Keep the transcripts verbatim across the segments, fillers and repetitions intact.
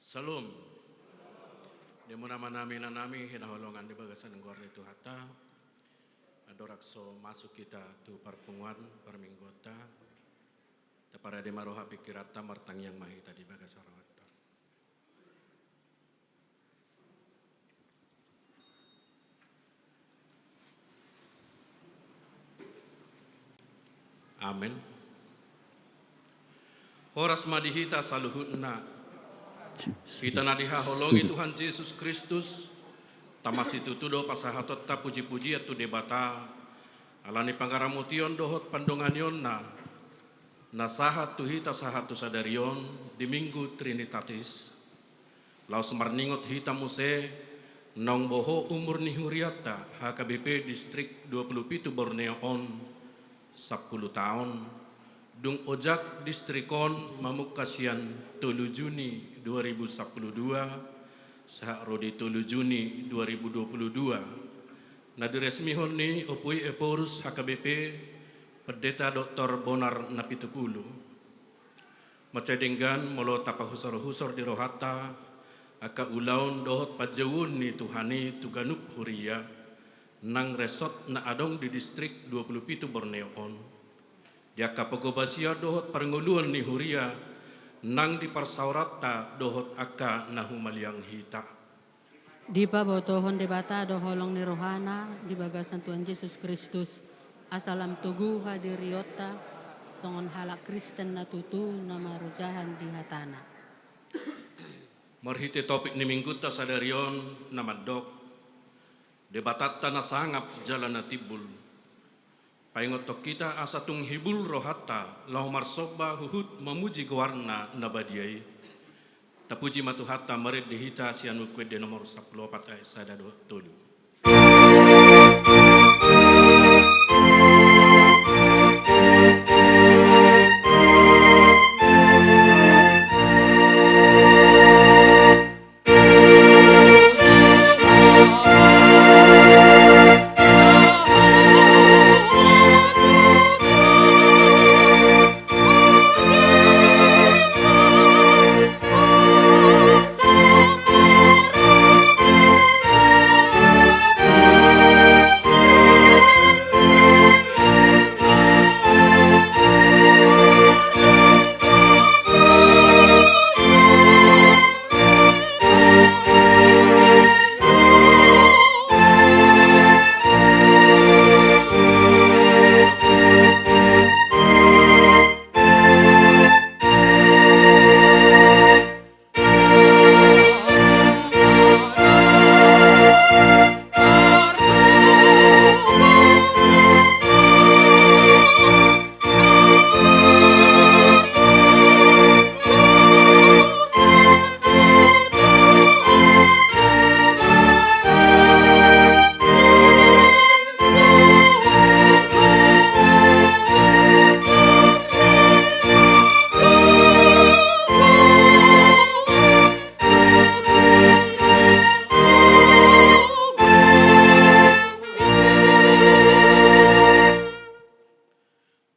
Syalom. Di muna ma nami na nami hinaholongan di bagasan goar ni Tuhanta. Andorang so masuk hita tu parpunguan parmingguonta, taparade ma roha pingkiranta, martangiang ma hita di bagasan rohanta. Amen. Horas ma di hita saluhutna. Hita na dihaholongi Tuhan Jesus Kristus, tama situtu do pasahatonta puji-pujian tu Debata, ala ni pangaramotion dohot pandonganionna, na sahat tu hita sahat tu sadari on di Minggu Trinitatis. Laos marningot hita muse, naung boho umur ni hurianta H K B P Distrik dua puluh pitu Borneo on, sampulu taon, dung ojak distrik on mamungka sian tolu Juni dua ribu sampulu dua, sahat ro di tolu Juni dua ribu dua puluh dua, na diresmihon ni Ompu i Ephorus H K B P, Pendeta Doktor Bonar Napitupulu. Mansai denggan molo tapahusor-husor di rohanta angka ulaon dohot panjouon ni Tuhan i tu ganup huria, nang resort na adong di Distrik dua puluh pitu Borneo on, di angka pangobasian dohot parngoluon ni huria, nang di parsaoranta dohot angka na humaliang hita. Dipabotohon Debata do holong ni rohana di bagasan Tuhan Jesus Kristus, asa lam togu hadirionta songon halak Kristen na tutu na marojahan di hatana. Marhite topik ni minggunta sadari on na mandok, Debatanta na sangap jala na timbul. Paingothon hita asa tung hibul rohanta laho marsomba huhut mamuji goarna na badia i. Tapuji ma Tuhanta. Marende hita sian Buku Ende nomor sampulu opat ayat sada dohot tolu.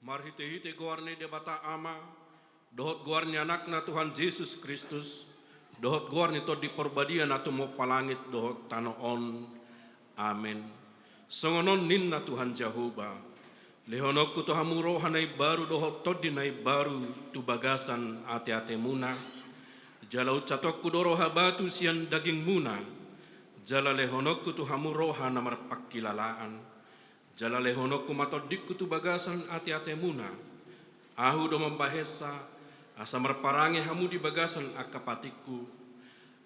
Marhitehite goar ni Debata Ama, dohot goar ni Anakna Tuhan Jesus Kristus, dohot goar ni Tondi Parbadia na tumompa langit dohot tano on. Amen. Songon on ninna Tuhan Jahowa: Lehononku tu hamu roha na imbaru dohot tondi na imbaru tu bagasan ateatemuna. Jala unsatonku do roha batu sian dagingmuna, jala lehononku tu hamu roha na marpangkilalaan. Jala lehononku ma tondingku tu bagasan ateatemuna. Ahu do mambahensa, asa marparange hamu di bagasan angka patikku.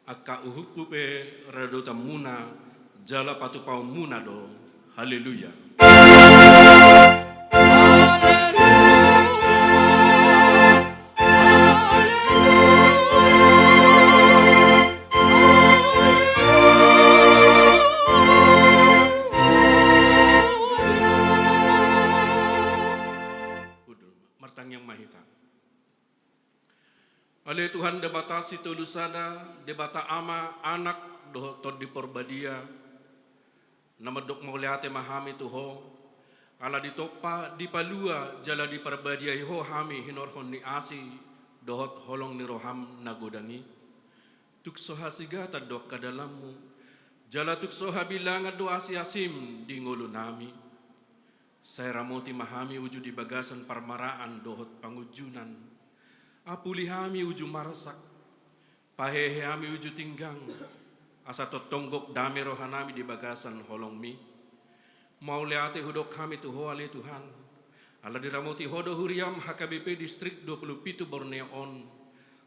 Angka uhumhu pe radotanmuna, jala patupaonmuna do. Haleluya. Martangiang ma hita. Ale Tuhan Debata Sitolu Sada, Debata Ama, Anak, dohot Tondi Parbadia, na mandok mauliate ma hami tu Ho, ala ditompa, dipalua, jala diparbadiai Ho hami hinorhon ni asi dohot holong ni roham na godang i. Tung so hasigatan do angka dalanmu, jala tung so habilangan do asi-asim di ngolunami. Sai ramoti ma hami uju di bagasan parmaraan dohot pangunjunan. Apuli hami uju marsak, pahehe hami uju tinggang, asa tongtong gok dame rohanami di bagasan holongmi. Mauliate hudok hami tu Ho ale Tuhan, ala diramoti Ho do huriam H K B P Distrik dua puluh pitu Borneo on,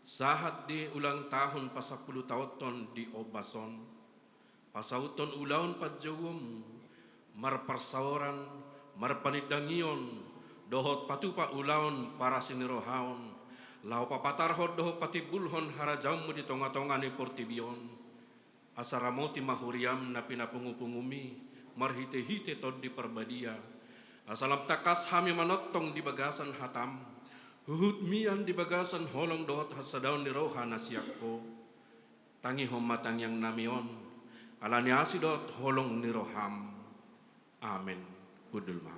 sahat di ulang tahun pasampulu taonhon di ombas on. Pasauthon ulaon panjouonmu, marparsaoran, marpanindangion, dohot patupa ulaon parasinirohaon, laho papatarhon dohot patimbulhon harajaonmu di tonga-tonga ni portibi on. Asa ramoti ma huriam na pinapungu-pungumi marhite-hite Tondi Parbadia. Asa lam tangkas hami manongtong di bagasan hatam, huhut mian di bagasan holong dohot hasadaon ni roha na sian Ho. Tangihon ma tangiangnami on, ala ni asi dohot holong ni roham. Amen. Hundul ma.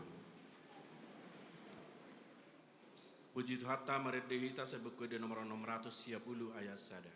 Puji Tuhanta, marende hita sian Buku Ende nomor onom ratus sia pulu ayat sada.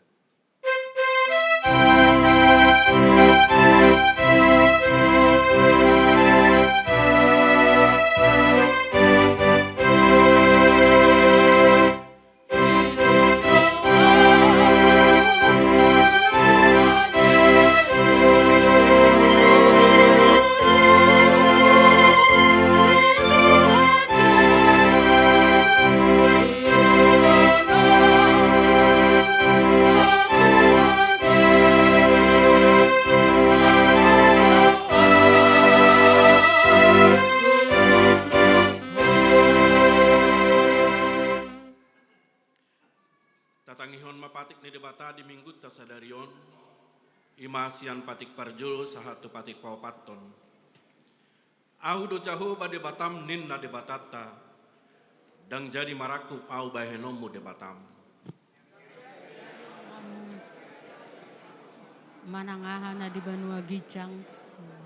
Tatangihon ma patik ni Debata di Minggunta sadari on, i ma sian patik parjolo sahat tu patik paopathon. Ahu do Jahowa Debatam, ninna Debatanta, ndang jadi marangkup Ahu bahenonmu Debatam. Manang aha na di banua ginjang,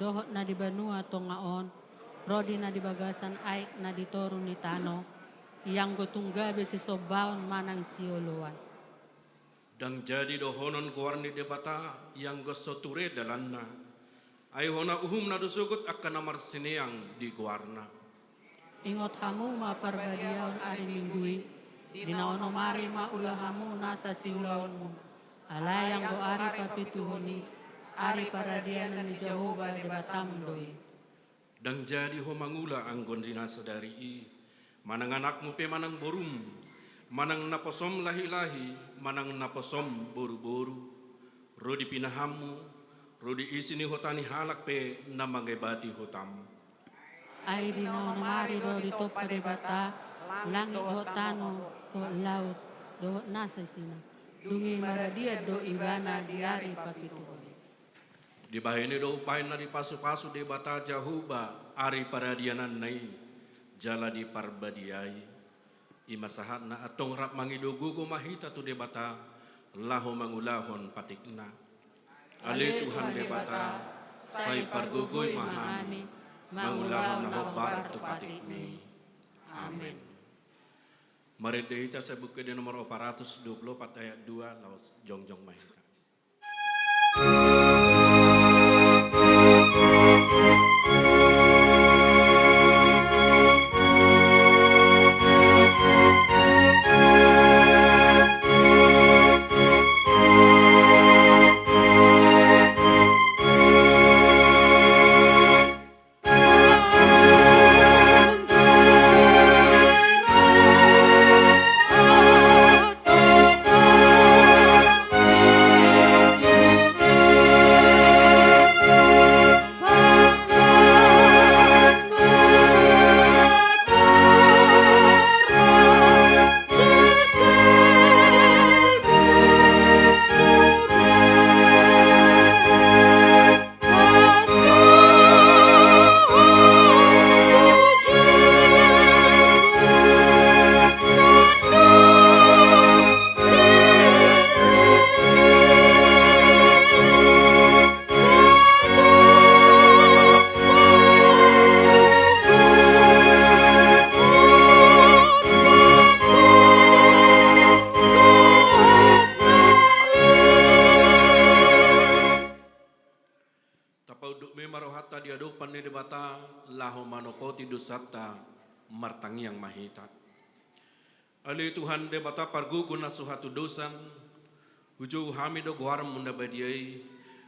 dohot na di banua tonga on, ro di na di bagasan aek na di toru ni tano, ianggo tung gabe sisombaon manang sioloan. Ndang jadi dohonon goar ni Debata, ianggo so ture dalanna. Ai hona uhumna do sogot angka na marsineang di goarna. Ingot hamu ma parbadiaon ari Minggu i, di na onom ari ma ula hamu nasa siulaonmu. Alai anggo ari papituhon i, ari paradianan ni Jahowa Debatam do i. Ndang jadi ho mangula anggo di na sadari i, manang anakmu pe manang borum, manang naposom lahi-lahi, manang naposom boru-boru, ro di pinahanmu, ro di isi ni huta ni halak pe na mangebati hutam. Ai di na onom ari do ditompa Debata langit dohot tano dohot laut dohot nasa isina. Dung i maradian do ibana di ari papituhon i. Dibahen i do umbahen na dipasu-pasu Debata Jahowa ari paradiananna i, jala diparbadiai. I ma sahatna, antong rap mangido gogo ma hita tu Debata, laho mangulahon patikna. Ale Tuhan Debata, sai pargogoi ma hami, mangulahon na hombar tu patikmi. Amen. Marende hita sian Buku Ende nomor opat ratus dua puluh opat ayat dua, laos jongjong ma hita. Paunduk ma i ma rohanta di adopan ni Debata, laho manopoti dosanta. Martangiang ma hita. Ale Tuhan Debata pargogo na so hatudosan, hujou hami do goarmu na badia i,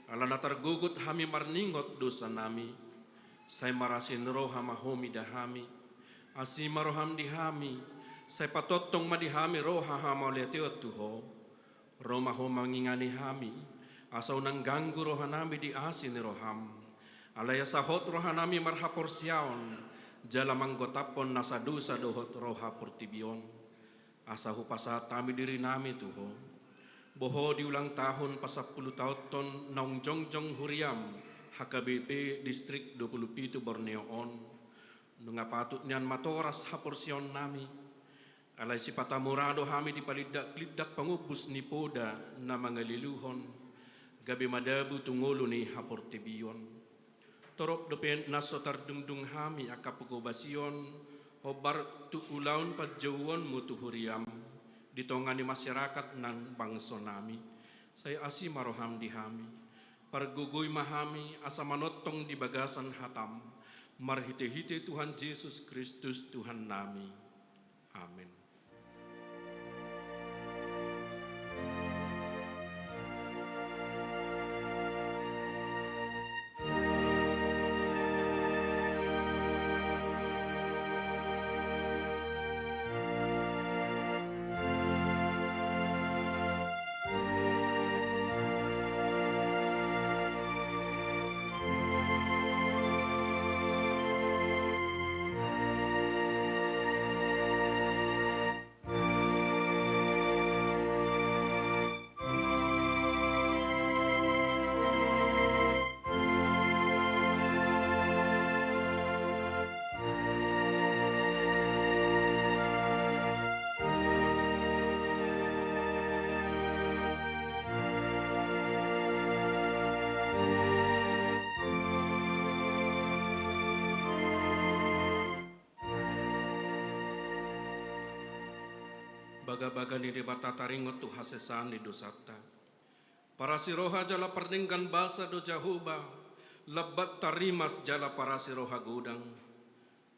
ala na targogot hami marningot dosanami. Sai marasi ni roha ma Ho mida hami, asi ma roham di hami, sai patongtong ma di hami roha hamauliateon tu Ho. Ro ma Ho mangingani hami, asa unang ganggu rohanami di asi ni roham. Alai asa hot rohanami marhaporseaon, jala manggotaphon nasa dosa dohot roha portibi on. Asa hupasahat hami dirinami tu Ho. Boho di ulang tahun pasampulu taonhon naung jongjong huriam H K B P Distrik dua pulu pitu Borneo on. Nunga patut nian matoras haporseaonnami. Alai sipata mura do hami dipalindak-lindak pangombus ni poda na mangaliluhon, gabe madabu tu ngolu ni haportibion. Torop dope na so tardungdung hami angka pungkobasion, hombar tu ulaon panjouonmu tu huriam, di tonga ni masyarakat nang bangsonami. Sai asi ma roham di hami. Pargogoi ma hami asa manongtong di bagasan hatam. Marhite-hite Tuhan Jesus Kristus Tuhannami. Amen. Bagabaga ni Debata taringot tu hasesaan ni dosanta. Parasi roha jala pardenggan basa do Jahowa, lambat tarimas jala parasi roha godang.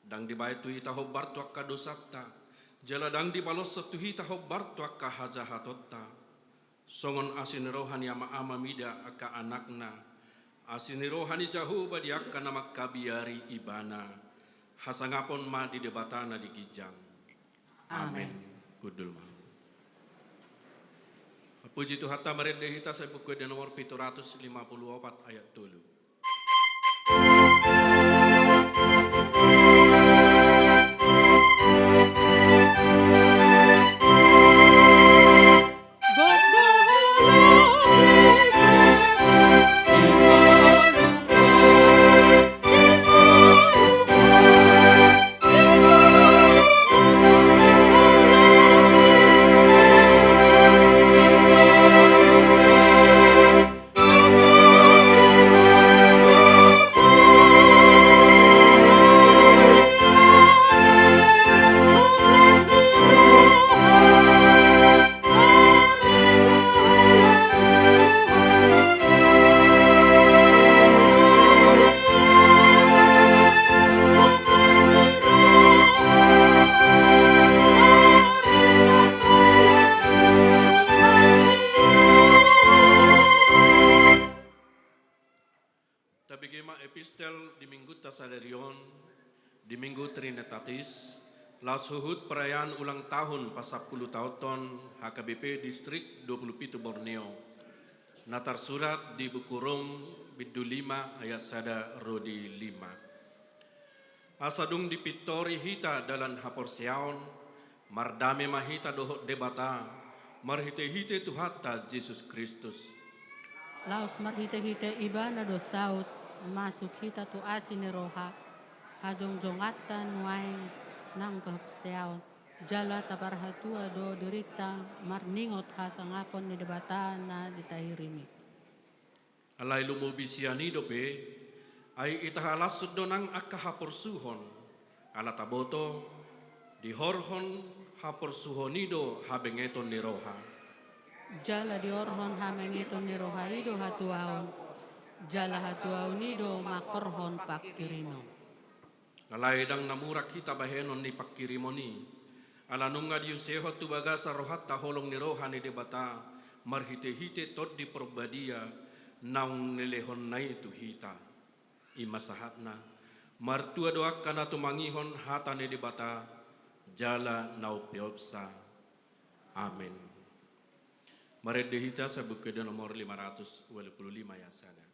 Ndang dibaen tu hita hombar tu angka dosanta, jala ndang dipaloshon tu hita hombar tu angka hajahatonta. Songon asi ni roha ni ama-ama mida angka anakna, asi ni roha ni Jahowa di angka na mangkabiari ibana. Hasangapon ma di Debata na di ginjang. Amen. Amen. Hundul ma. Puji Tuhanta, marende hita sian Buku Ende nomor pitu ratus lima puluh opat ayat tolu. Tabege ma epistel di minggunta sadari on, di Minggu Trinitatis, laos huhut perayaan ulang tahun pasampulu taonhon H K B P Distrik dua puluh pitu Borneo, na tarsurat di Buku Rom, bindu lima ayat sada ro di lima. Asa dung dipintori hita dalan haporseaon, mardame ma hita dohot Debata, marhite-hite Tuhanta Jesus Kristus. Laos marhite-hite Ibana do saut masuk hita tu asi ni roha hajongjonganta nuaeng nang haporseaon, jala taparhatua do dirinta marningot hasangapon ni Debata na di tahirimi. Alai lumobi sian i dope, ai itahalashon do nang angka haporsuhon, ala taboto, dihorhon haporsuhon i do habengeton ni roha. Jala dihorhon habengeton ni roha i do hatuaon. Jala hatuaon i do mangkorhon pangkirimon. Alai ndang na murak hita bahenon ni pangkirimon i, ala nunga diusehon tu bagasan rohanta holong ni roha ni Debata, marhitehite Tondi Parbadia naung nilehonna i tu hita. I ma sahatna, martua do angka na tumangihon hata ni Debata, jala na umpeopsa. Amen. Marende hita sian Buku Ende nomor lima ratus ualu pulu lima ayat sada.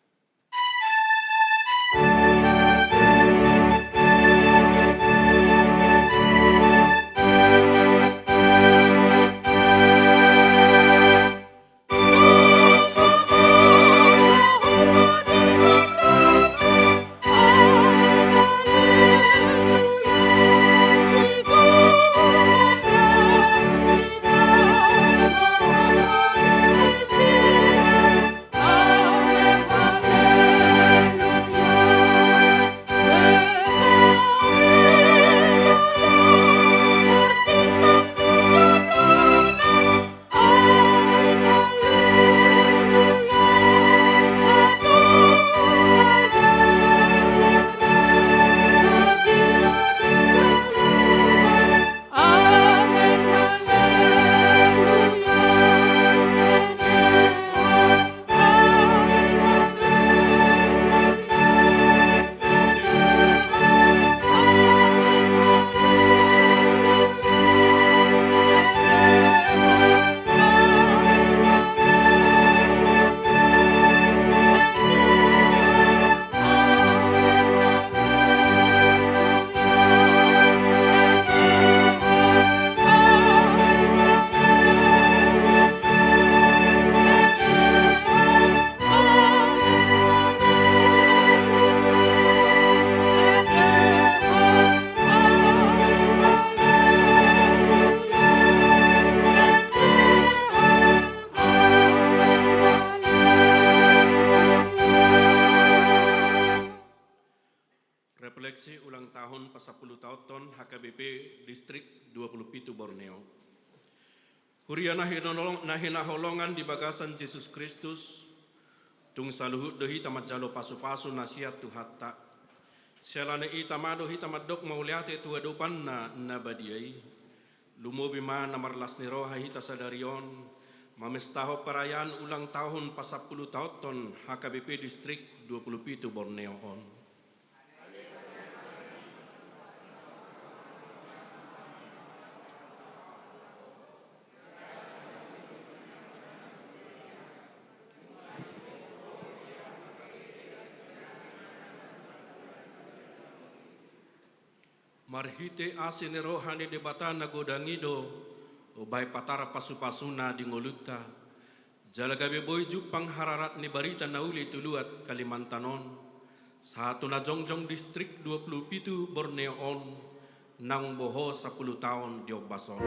Refleksi ulang tahun pasampulutaonhon H K B P Distrik dua pulu pitu Borneo. Huria na hinaholong-, na hinaholongan di bagasan Jesus Kristus, tung saluhut do hita manjalo pasupasu na sian Tuhanta. Siala ni i tama do hita mandok mauliate tu adopanna na badia i. Lumobi ma na marlas ni roha hita sadari on, mamestahon perayaan ulang tahun pasampulutaonhon H K B P Distrik dua pulu pitu Borneo on. Marhite asi ni roha ni Debata na godang i do, baen patara pasupasuna di ngolunta. Jala gabe boi jumpang hararat ni barita na uli tu luat Kalimantan on, sahat tu na jongjong Distrik dua pulu pitu Borneo on, naung boho sampulu taon di ombas on.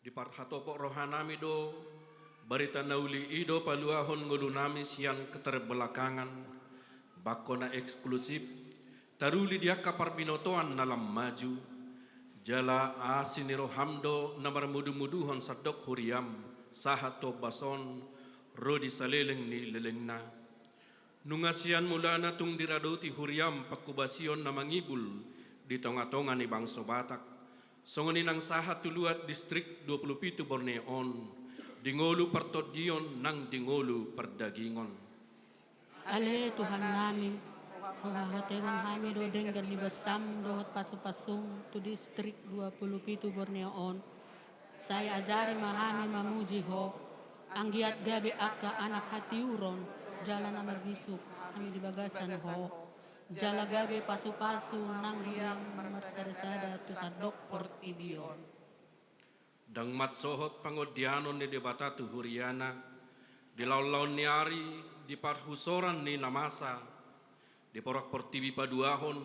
Diparhatopot rohanami do, barita na uli i do paluahon ngolunami sian keterbelakangan, bangko na eksklusif, taruli di angka parbinotoan na lam maju, jala asi ni roham do na marmudumuduhon sandok huriam, sahat tu ombas on, ro di saleleng ni lelengna. Nunga sian mulana tung diradoti huriam pangkobasion na mangibul di tongatonga ni bangso Batak. Songon i nang sahat tu luat distrik dua pulu pitu Borneo on, di ngolu partondion nang di ngolu pardagingon. Ale Tuhannami, huhaholongi hami do denggan ni basam dohot pasupasum tu distrik dua pulu pitu Borneo on. Sai ajari ma hami mamuji Ho, anggiat gabe angka anak hatiuron, jala na marbisuk hami di bagasan Ho, jala gabe pasupasu nang huriam marsadasada tu sandok portibi on. Ndang mansohot pangondianon ni Debata tu huriana, di laonlaon ni ari, di parhusoran ni na masa, di porak portibi paduahon,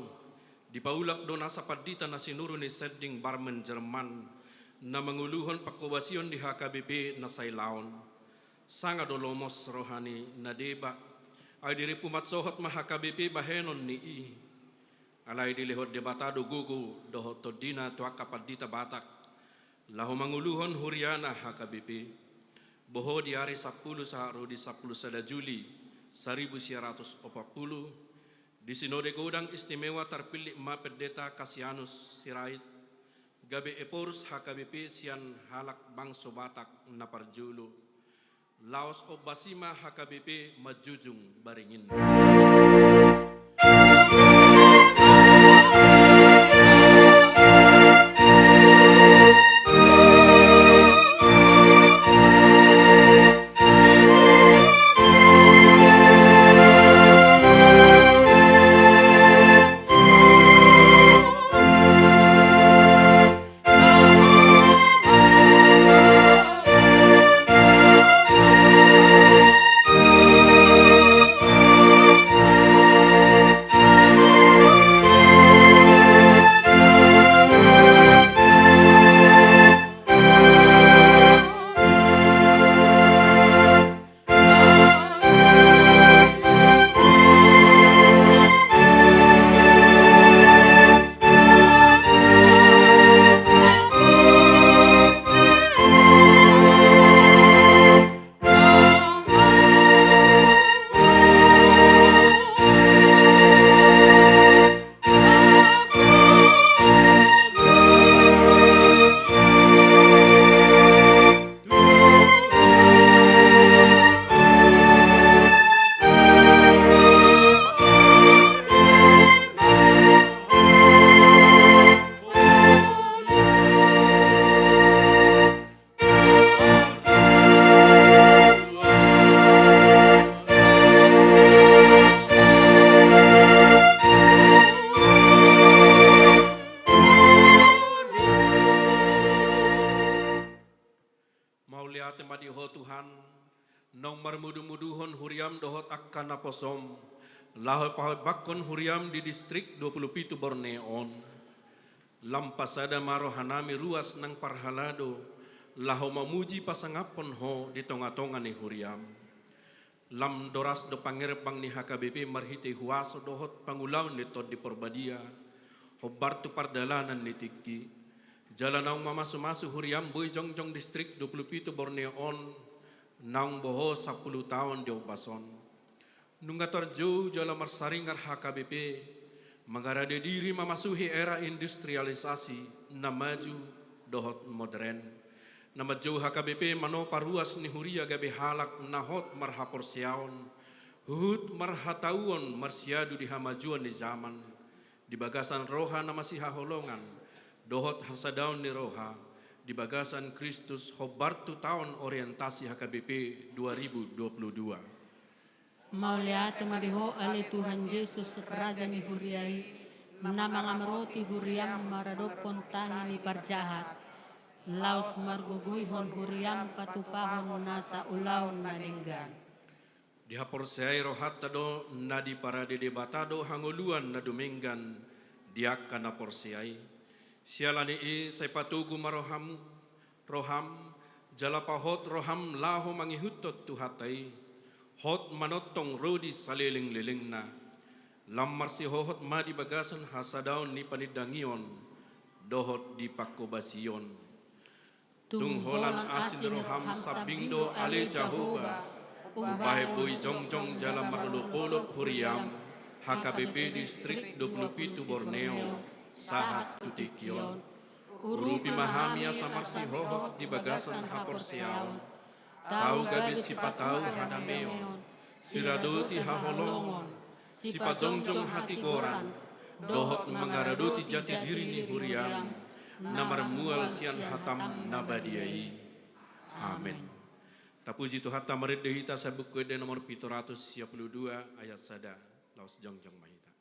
dipaulak do nasa pandita na sinuru ni sending Barmen Jerman, na manguluhon pangkobasion di H K B P na sai laon. Sanga do lomos roha ni na deba, ai dirimpu mansohot ma H K B P bahenon ni i. Alai dilehon Debata do gogo dohot tondina tu angka pandita Batak, laho manguluhon huriana H K B P. Boho di ari sampulu sahat ro di sampulu sada Juli saribu sia ratus opat pulu, di Sinode Godang Istimewa tarpillit ma Pendeta Kasianus Sirait, gabe ephorus H K B P sian halak bangso Batak na parjolo. Laos ombas i ma H K B P manjujung baringin. Mauliate ma di Ho Tuhan, naung marmudumuduhon huriam dohot angka naposom, laho pahebakkon huriam di distrik dua pulu pitu Borneo on. Lam pasada ma rohanami ruas nang parhalado, laho mamuji pasangaphon Ho di tongatonga ni huriam. Lam doras do pangerbang ni H K B P marhite huaso dohot pangulaon ni Tondi Porbadia, hombar tu pardalanan ni tingki. Jala naung mamasumasu huriam boi jongjong distrik dua pulu pitu Borneo on, naung boho sampulu taon di ombas on. Nunga tarjou jala marsaringar H K B P, mangarade diri mamasuhi era industrialisasi na maju dohot modern. Na manjou H K B P manopa ruas ni huria gabe halak na hot marhaporseaon, huhut marhatauon marsiadu di hamajuon ni zaman, di bagasan roha na masihaholongan, dohot hasadaon ni roha, di bagasan Kristus hombar tu taon orientasi H K B P dua ribu dua puluh dua. Mauliate ma di Ho ale Tuhan Jesus, Raja ni huria i, na mangamaroti huriam maradophon tahi ni parjahat, laos margogoihon huriam patupahon nasa ulaon na denggan. Dihaporseai rohanta do na diparade Debata do hangoluan na dumenggan di angka na porsea i. Siala ni i sai patogu ma rohamu, roham, jala pahot roham laho mangihuthon Tuhanta i, hot manongtong ro di salelenglelengna. Lam marsihohot ma di bagasan hasadaon ni panindangion dohot di panghobasion. Tung holan asi ni roham sambing do ale Jahowa, umbahen boi jongjong jala marolopolop huriam, H K B P Distrik dua pulu pitu Borneo, sahat tu tingki on. Urupi ma hami asa marsihohot di bagasan haporseaon, tau gabe sipatau hadameon, siradoti haholongon, sipajongjong hatigoran, dohot mangaradoti jati diri ni huriam, na marmual sian hatam na badia i. Amen. Tapuji Tuhanta, marende hita sian Buku Ende nomor pitu ratus sia pulu dua ayat sada, laos jongjong ma hita.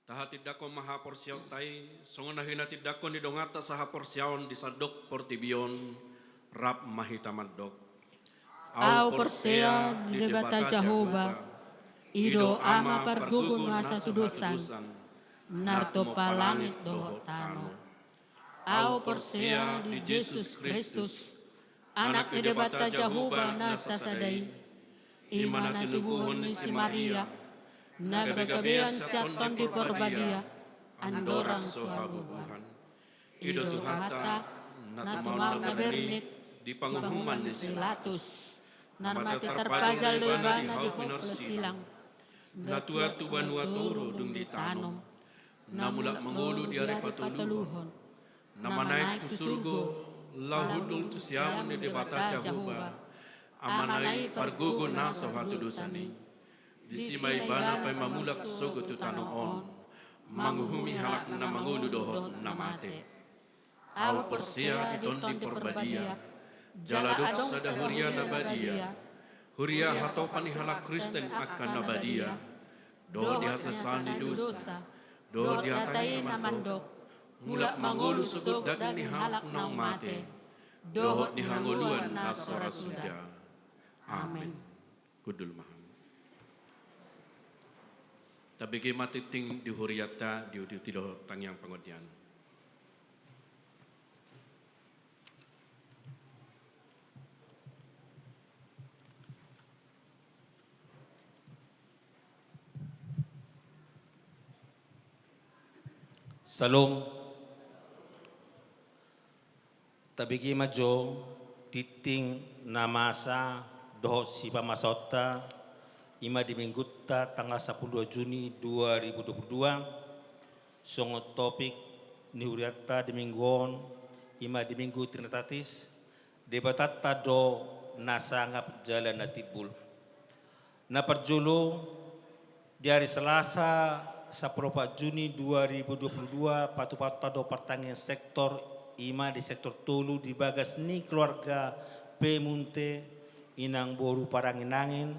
Tahatindangkon ma haporseaonta i, songon na hinatindangkon ni donganta sahaporseaon di sandok portibi on, rap ma hita mandok. Ahu porsea di Debata Jahowa, i do Ama pargogo nasa hatudosan, na martompa langit dohot tano. Ahu porsea di Jesus Kristus, Anak ni Debata Jahowa na sasada i, i ma na tinubuhon ni si Maria, na gabegabean sian Tondi Porbadia, andorang so habubuhan. I do Tuhanta, na tumaon na bernit di panguhuman ni si Pilatus, na mate tarpajal do Ibana di hau pinarsilang, na tuat tu banua toru dung ditanom, na mulak mangolu di ari patoluhon, na manaek tu surgo, laho hundul tu siamun ni Debata Jahowa, Amana i pargogo na so hatudosan i. Disi ma Ibana paima mulak sogot tu tano on, manguhumi halak na mangolu dohot na mate. Ahu porsea di Tondi Porbadia, jala adong sada huria na badia, huria hatopan ni halak Kristen angka na badia, dohot di hasesaan ni dosa, dohot di hata i na mandok, mulak mangolu sogot daging ni halak naung mate, dohot di hangoluan na so ra suda. Amen. Hundul ma hami. Tabege ma tingting di hurianta, diuduti dohot tangiang pangondaion. Syalom. Tabege ma jo tingting na masa dohot sipamasaonta, i ma di Minggunta tanggal sampulu dua Juni dua ribu dua puluh dua, songon topik ni hurianta di Minggu on, i ma di Minggu Trinitatis, Debatanta do na sangap jala na timbul. Na parjolo, di ari Salasa sampulu opat Juni dua ribu dua puluh dua, patupaonta do partangiangan sektor, i ma di sektor tolu di bagas ni keluarga Pemunte, inang boru Paranginangin,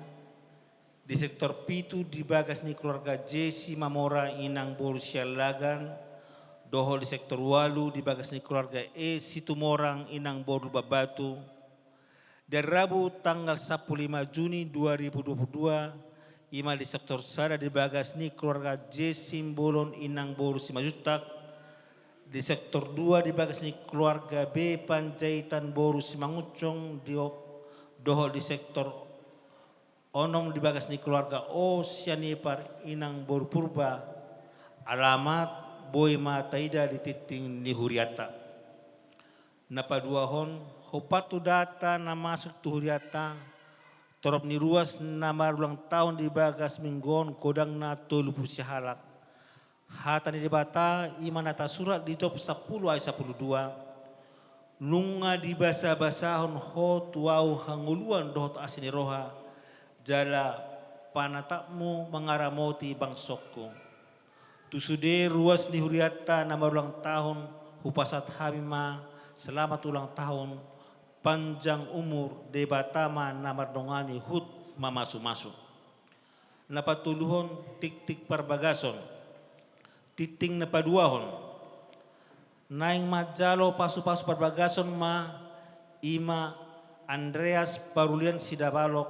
di sektor pitu di bagas ni keluarga Jesi Mamora, inang boru Siallagan, dohot di sektor ualu di bagas ni keluarga E Situmorang inang boru Bambatu. Di ari Rabu tanggal sampulu lima Juni dua ribu dua puluh dua, i ma di sektor sada di bagas ni keluarga J Simbolon inang boru Simanjuntak, di sektor dua di bagas ni keluarga B Panjaitan boru Simangunsong, di, dohot di sektor onom di bagas ni keluarga O Sianipar inang boru Purba. Alamat, boi ma taida di tingting ni hurianta. Na paduahon, hombar tu data na masuk tu hurianta, torop ni ruas na marulang tahun di bagas minggu on godangna tolu pulu sia halak. Hata ni Debata i ma na tasurat di Job sampulu ayat sampulu dua: Nunga dibasabasahon Ho tu ahu hangoluan dohot asi ni roha, jala panatapmu mangaramoti bangsongku. Tu sude ruas ni hurianta na marulang tahun, hupasahat hami ma selamat ulang tahun, panjang umur, Debata ma na mandongani huhut mamasumasu. Na patoluhon, tingting parbagason. Tingting na paduahon. Naeng manjalo pasupasu parbagason ma i ma Andreas Parulian Sidabalok,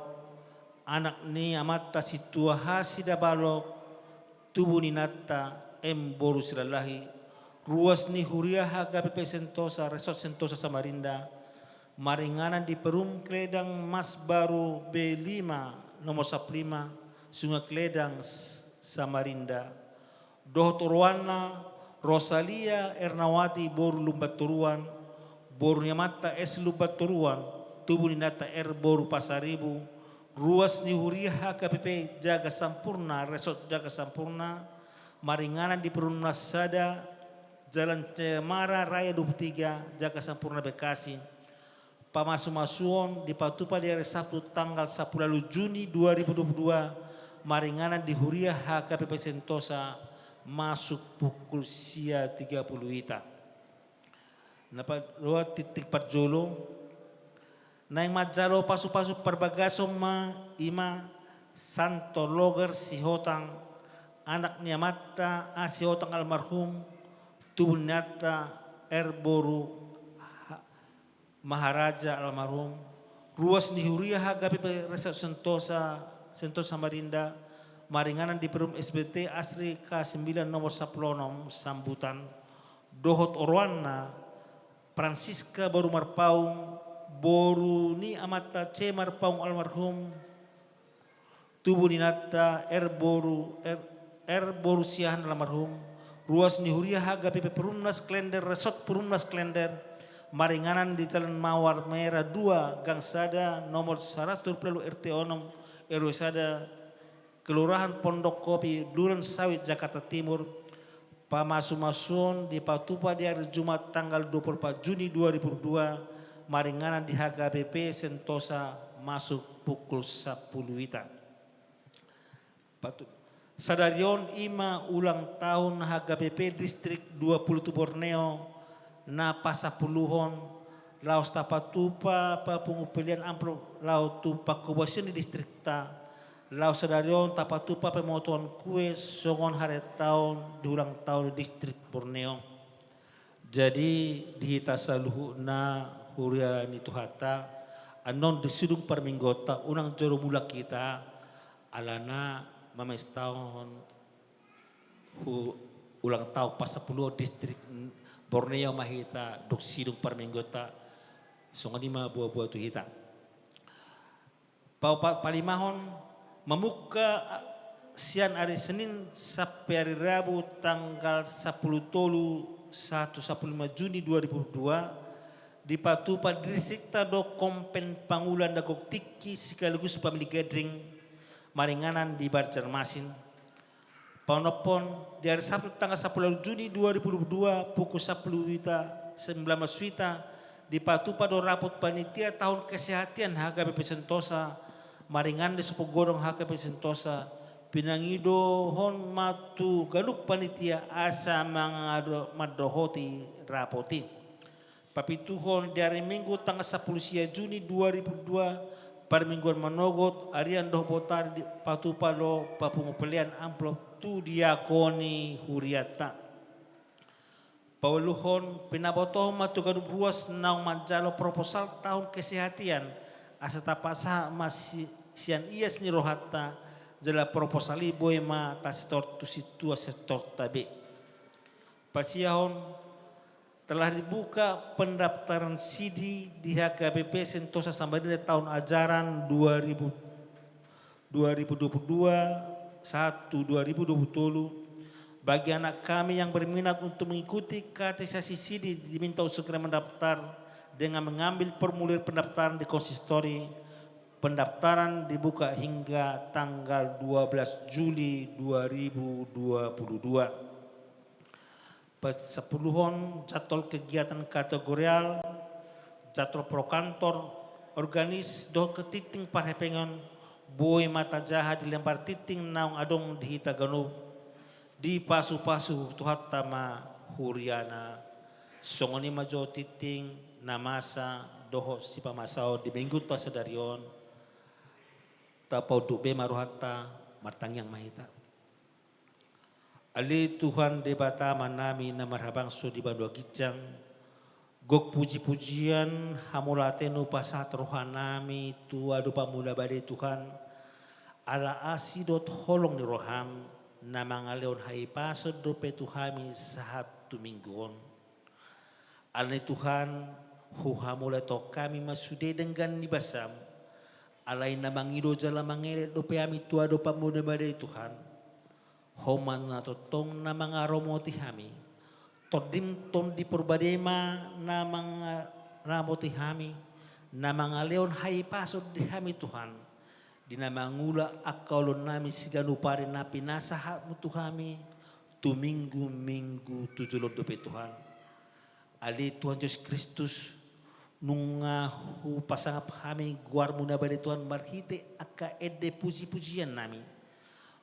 anak ni amanta Sintua H Sidabalok, tubu ni inanta M boru Silalahi, ruas ni huria H K P P Sentosa, Resort Sentosa Samarinda, maringanan di Perum Kledang Mas Baru B lima, nomor sampulu lima, Sungai Kledang, S-, Samarinda. Dohot oroanna Rosalia Ernawati boru Lumbantoruan, boru ni amanta S Lumbantoruan, tubu ni inanta R boru Pasaribu, ruas ni huria H K P P Jaga Sampurna, Resort Jaga Sampurna, maringanan di Perumnas Sada, Jalan Cemara Raya dua puluh tiga, Jaga Sampurna, Bekasi. Pamasumasuon dipatupa di ari Sabtu tanggal sampulu ualu Juni dua ribu dua puluh dua, maringanan di huria H K P P Sentosa, masuk pukul sia tiga puluh ita. Na pa-, dua tingting parjolo, naeng manjalo pasupasu parbagason ma i ma Santo Loger Sihotang, anak ni amanta A Sihotang almarhum, tubu ni inanta R boru Ha-, Maharaja almarhum, ruas ni huria H K P P Resort Sentosa, Sentosa Samarinda, maringanan di Perum S B T Asri K sembilan nomor sampulu onom, Sambutan, dohot oroanna Francisca boru Marpaung, boru ni amanta C Marpaung almarhum, tubu ni inanta R boru, R, R boru Siahaan almarhum, ruas ni huria H K P P Perumnas Klender, Resort Perumnas Klender, maringanan di Jalan Mawar Merah dua, Gang Sada, nomor saratus dua pulu ualu, R T onom, R W sada, Kelurahan Pondok Kopi, Duren Sawit, Jakarta Timur. Pamasumasuon dipatupa di ari Jumat tanggal dua pulu opat Juni dua ribu dua puluh dua, maringanan di H K P P Sentosa, masuk pukul sampulu ita. Patu-, sadari on i ma ulang tahun H K P P Distrik dua pulu tu Borneo, na pasampuluhon, laos tapatupa papungu pelean amplop laho tu pangkobasion ni distrikta, laos sadari on tapatupa pemotoan kue songon haretaon di ulang tahun ni Distrik Borneo. Jadi, di hita saluhutna huria ni Tuhanta, annon di sidung parmingguonta, unang jolo mulak hita, alana mamestahon hu-, ulang tahun pasampulu Distrik Borneo ma hita, dung sidung parmingguonta, songon i ma boa-boa tu hita. Pa-, pa-, palimahon, mamungka, a, sian ari Senin sampe ari Rabu tanggal sampulu tolu sahat tu sampulu lima Juni dua ribu dua puluh dua, dipatupa di distrikta do Kompen Pangula na gok tingki sekaligus family gathering maringanan di Banjarmasin. Paonomhon, di ari Sabtu tanggal sampulu ualu Juni dua ribu dua puluh dua, pukul sampulu ita, sembilan belas wita, dipatupa do rapot panitia tahun kesehatan H K P P Sentosa, maringanan di Sopo Godong H K P P Sentosa, pinangidohon ma tu ganup panitia asa mangado-, mandohoti rapot i. Papituhon, di ari Minggu tanggal sampulu sia Juni dua ribu dua, parmingguan manogot, arian dohot botari dipatupa do papungu pelean amplop tu diakon ni hurianta. Pauluhon, pinabotohon ma tu ganup ruas naung manjalo proposal tahun kesehatian, asa tapasahat ma si-, sian ias ni rohanta, jala proposal i boi ma tasitor tu sintua sektorta be. Pasiahon, telah dibuka pendaftaran sidi di H K B P Sentosa Samarinda tahun ajaran dua ribu, dua ribu dua puluh dua satu dua ribu dua puluh tolu, bagi anak kami yang berminat untuk mengikuti katekisasi sidi diminta untuk segera mendaftar dengan mengambil formulir pendaftaran di konsistori. Pendaftaran dibuka hingga tanggal dua belas Juli dua ribu dua puluh dua. Pasapuluhon, jadwal kegiatan kategorial, jadwal pro kantor, organis dohot tingting parhepengon, boi ma tajaha di lembar tingting naung adong di hita ganup. Dipasupasu Tuhanta ma huriana. Songon i ma jo tingting na masa dohot sipamasaon di minggunta sadari on. Tapaunduk be ma rohanta, martangiang ma hita. Ale Tuhan Debata Amanami na marhabangso di banua ginjang, gok pujipujian hamauliateon hupasahat rohanami tu adopanMu na badia i Tuhan, ala asi dohot holong ni rohaM, na mangalehon hahipason dope tu hami sahat tu minggu on. Alani Tuhan, huhamauliateon hami ma sude denggan ni basaM, alai na mangido jala mangelek dope hami tu adopanMu na badia i Tuhan. Ho ma na tongtong na mangaramoti hami. TondiM Tondi Porbadia ma na mangaramoti hami, na mangalehon hahipason di hami Tuhan, di na mangula angka ulaonnami siganup ari na pinasahatMu tu hami, tu minggu-minggu tu jolo on dope Tuhan. Ale Tuhan Jesus Kristus, nunga hupasangap hami goarMu na badia Tuhan marhite angka ende pujipujiannami.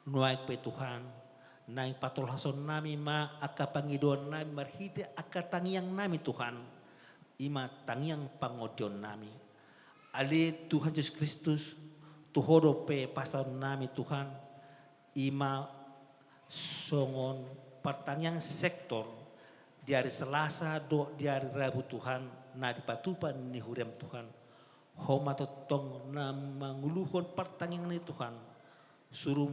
Nuaeng pe Tuhan, naeng patolhasonnami ma angka pangidoannami marhite angka tangiangnami Tuhan, i ma tangiang pangondionnami. Ale Tuhan Jesus Kristus, tu Ho dope pasahatonnami Tuhan, i ma songon partangiang sektor di ari Selasa dohot di ari Rabu Tuhan, na dipatupa ni huriaM Tuhan. Ho ma tongtong na manguluhon partangiang ni Tuhan. Suru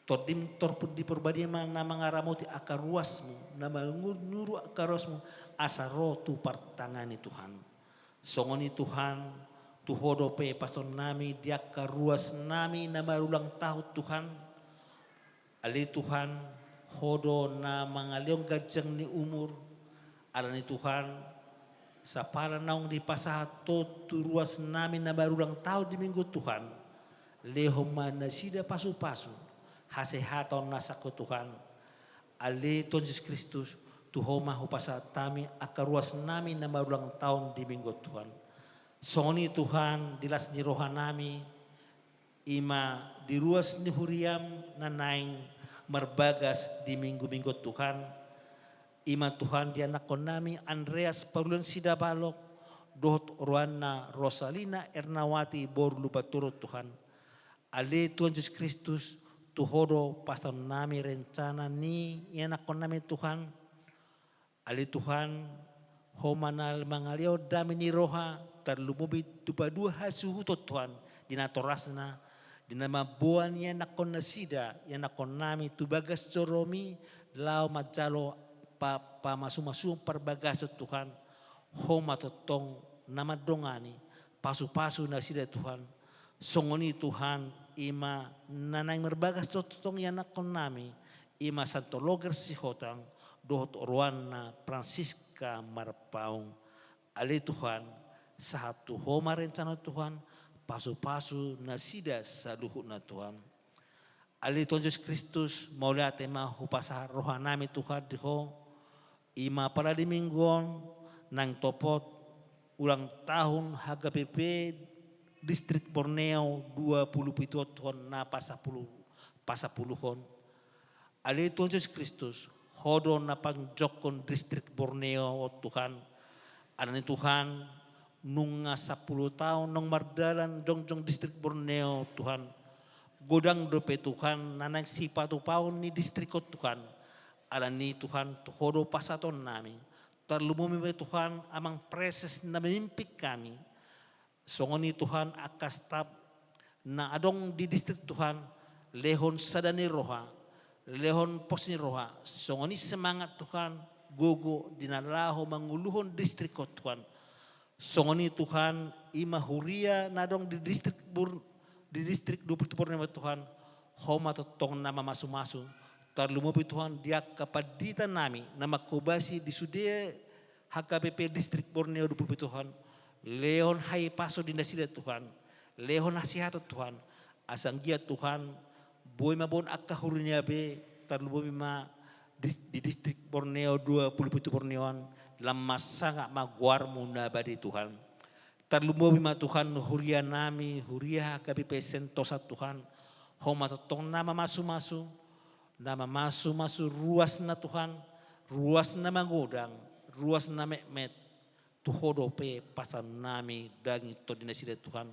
TondiM Tondi Porbadia ma na mangaramoti angka ruasMu, na manguru angka ruasMu, asa ro tu partangiangan ni Tuhan. Songon i Tuhan, tu Ho dope pasahatonnami di angka ruasnami na marulang tahun Tuhan. Ale Tuhan, Ho do na mangalehon ganjang ni umur. Alani Tuhan, sapala naung dipasahat Ho tu ruasnami na marulang tahun di minggu Tuhan, lehon ma nasida pasupasu, hasehatan na sangkot Tuhan. Ale Tuhan Jesus Kristus, tu Ho ma hupasahat hami angka ruasnami na marulang tahun di minggu Tuhan. Songon i Tuhan, di las ni rohanami, i ma di ruas ni huriaM na naeng marbagas di minggu-minggu Tuhan, i ma Tuhan di anakkonnami Andreas Parulian Sidabalok, dohot oroanna Rosalina Ernawati boru Lumbantoruan Tuhan. Ale Tuhan Jesus Kristus, tu Ho do pasahatonnami rencana ni ianakkonnami Tuhan. Ale Tuhan, Ho ma na mangalehon dame ni roha, tarlumobi tu paduahon hasuhuton Tuhan, di natorasna, di na mamboan ianakkon nasida, ianakkonnami tu bagas joroMi, laho manjalo pa-, pamasumasuon parbagason Tuhan. Ho ma tongtong na mandongani, pasupasu nasida Tuhan. Songon i Tuhan, i ma na naeng marbagas tongtong ianakkonnami, i ma Santo Loger Sihotang, dohot oroanna Francisca Marpaung. Ale Tuhan, sahat tu Ho ma rencana Tuhan, pasupasu nasida saluhutna Tuhan. Ale Tuhan Jesus Kristus, mauliate ma hupasahat rohanami Tuhan di Ho, i ma pala di minggu on, naeng topot ulang tahun H K B P Distrik Borneo dua puluh pitu on Tuhan na pasapulu, pasapuluhon. Ale Tuhan Jesus Kristus, Ho do na panjongkon Distrik Borneo on Tuhan. Alani Tuhan, nunga sampulu taon naung mardalan jongjong Distrik Borneo Tuhan. Godang dope Tuhan, na naeng sipatupaon ni distrik on Tuhan. Alani Tuhan, tu Ho do pasahatonnami. Tarlumobi ma Tuhan, Amang Praeses na mamimpin hami. Songon i Tuhan, angka staf na adong di distrik Tuhan, lehon sada ni roha, lehon pos ni roha, songon i semangat Tuhan, gogo di na laho manguluhon distrik on Tuhan. Songon i Tuhan, i ma huria na adong di distrik Bor-, di distrik dua pulu pitu Borneo Tuhan, Ho ma tongtong na mamasumasu. Tarlumobi Tuhan di angka pandita nami na manghobasi di sude H K B P distrik Borneo dua pulu pitu Tuhan. Lehon hahipason di nasida Tuhan. Lehon hasehaton Tuhan. Asa anggiat Tuhan, boi ma boan angka huria be, tarlumobi ma di, di distrik Borneo dua pulu pitu Borneo an, lam marsangap ma goarmu na badia Tuhan. Tarlumobi ma Tuhan huria nami, huria H K B P Sentosa Tuhan. Ho ma tongtong na mamasumasu, na mamasumasu ruas na Tuhan, ruas na magodang, ruas na metmet, tu Ho dope pasahatonnami daging tondi nasida Tuhan.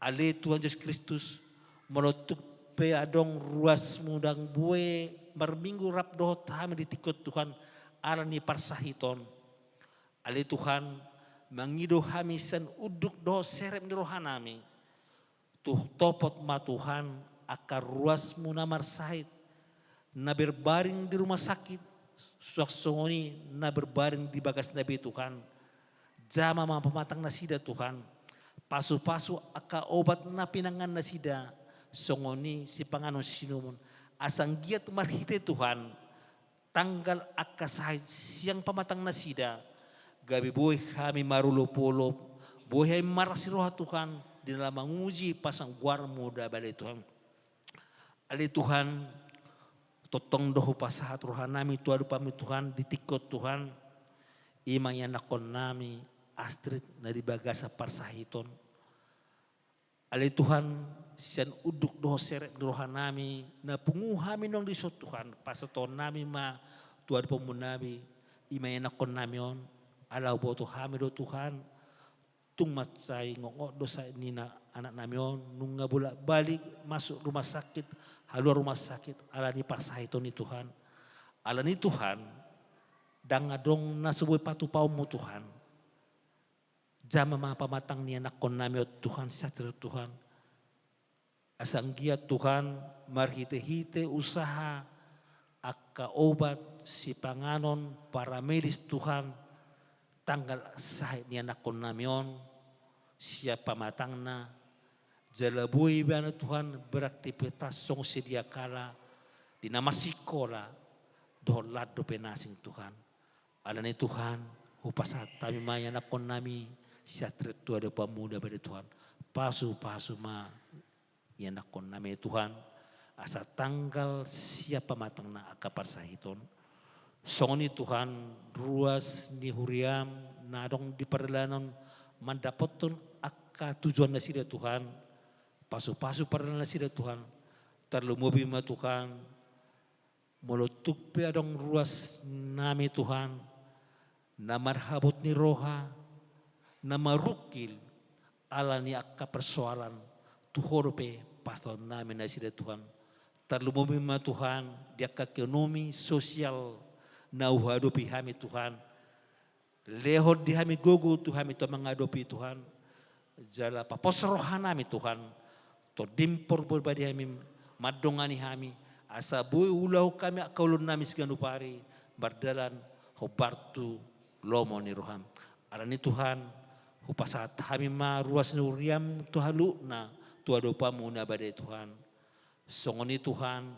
Ale Tuhan Jesus Kristus, molo tung pe adong ruasmu ndang boi marminggu rap dohot hami di tingki on Tuhan, alani parsahiton. Ale Tuhan, mangido hami sian unduk dohot serep ni rohanami. Tung topot ma Tuhan, angka ruasmu na marsahit, na berbaring di rumah sakit, suang songon i na berbaring di bagas na be Tuhan. Jama ma pamatang nasida Tuhan. Pasupasu angka obat na pinangan nasida, songon i sipanganon sinumon. Asa anggiat marhite Tuhan, tanggal angka sahit sian pamatang nasida, gabe boi hami marolopolop, boi hami marlas ni roha Tuhan, di na laho manguji pasahat goarmu na badia Tuhan. Ale Tuhan, tongtong do hupasahat rohanami tu adopanmu Tuhan, di tingki on Tuhan, i ma ianakkonnami Astrid na di bagasan parsahiton. Ale Tuhan, sian unduk dohot serep ni rohanami, na pungu hami naung dison Tuhan, pasahatonnami ma tu adopanmu nami, i ma ianakkonnami on, ala huboto hami do Tuhan, tung mansai ngokngok do sahit ni na anaknami on, nunga bolak-balik masuk rumah sakit, haluar rumah sakit, alani parsahiton i Tuhan. Alani Tuhan, ndang adong na so boi patupaonmu Tuhan. Jama ma pamatang ni anakkonnami on Tuhan, satria Tuhan. Asa anggiat Tuhan, marhite-hite usaha angka obat, sipanganon, paramedis Tuhan, tanggal sahit ni anakkonnami on, sian pamatangna, jala boi ibana Tuhan beraktivitas songon sedia kala, di na marsikola, dohot lan dope na asing Tuhan. Alani Tuhan, hupasahat hami ma ianakkonnami, satria tu adopanmu na badia Tuhan. Pasupasu ma ianakkonnami Tuhan, asa tanggal sian pamatangna angka parsahiton. Songon i Tuhan, ruas ni huriam na adong di pardalanan mandapothon angka tujuan nasida Tuhan. Pasupasu pardalanan nasida Tuhan. Tarlumobi ma Tuhan, molo tung pe adong ruasnami Tuhan, na marhabot ni roha, na marungkil, alani angka persoalan, tu Ho dope pasahatonnami nasida Tuhan. Tarlumobi ma Tuhan, di angka ekonomi, sosial, na huadopi hami Tuhan. Lehon di hami gogo tu hami tu mangadopi Tuhan. Jala papos rohanami Tuhan. Tondim porbadia hami, mandongani hami. Asa boi ulaon hami angka ulaonnami siganup ari. Mardalan hombar tu lomo ni roham. Alani Tuhan, hupasahat hami ma ruas ni huriam tu haluhutna, tu adopanmu na badia Tuhan. Songon i Tuhan,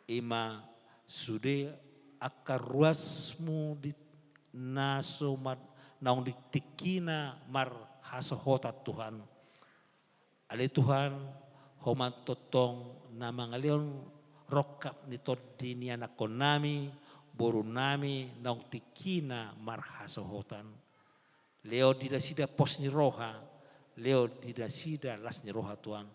i ma sude angka ruasmu di na so ma-, naung di tingkina marhasohotan Tuhan. Ale Tuhan, Ho ma tongtong na mangalehon rongkap ni tondi ni anakkonnami, borunami, naung tingkina marhasohotan. Lehon di nasida pos ni roha, lehon di nasida las ni roha Tuhan.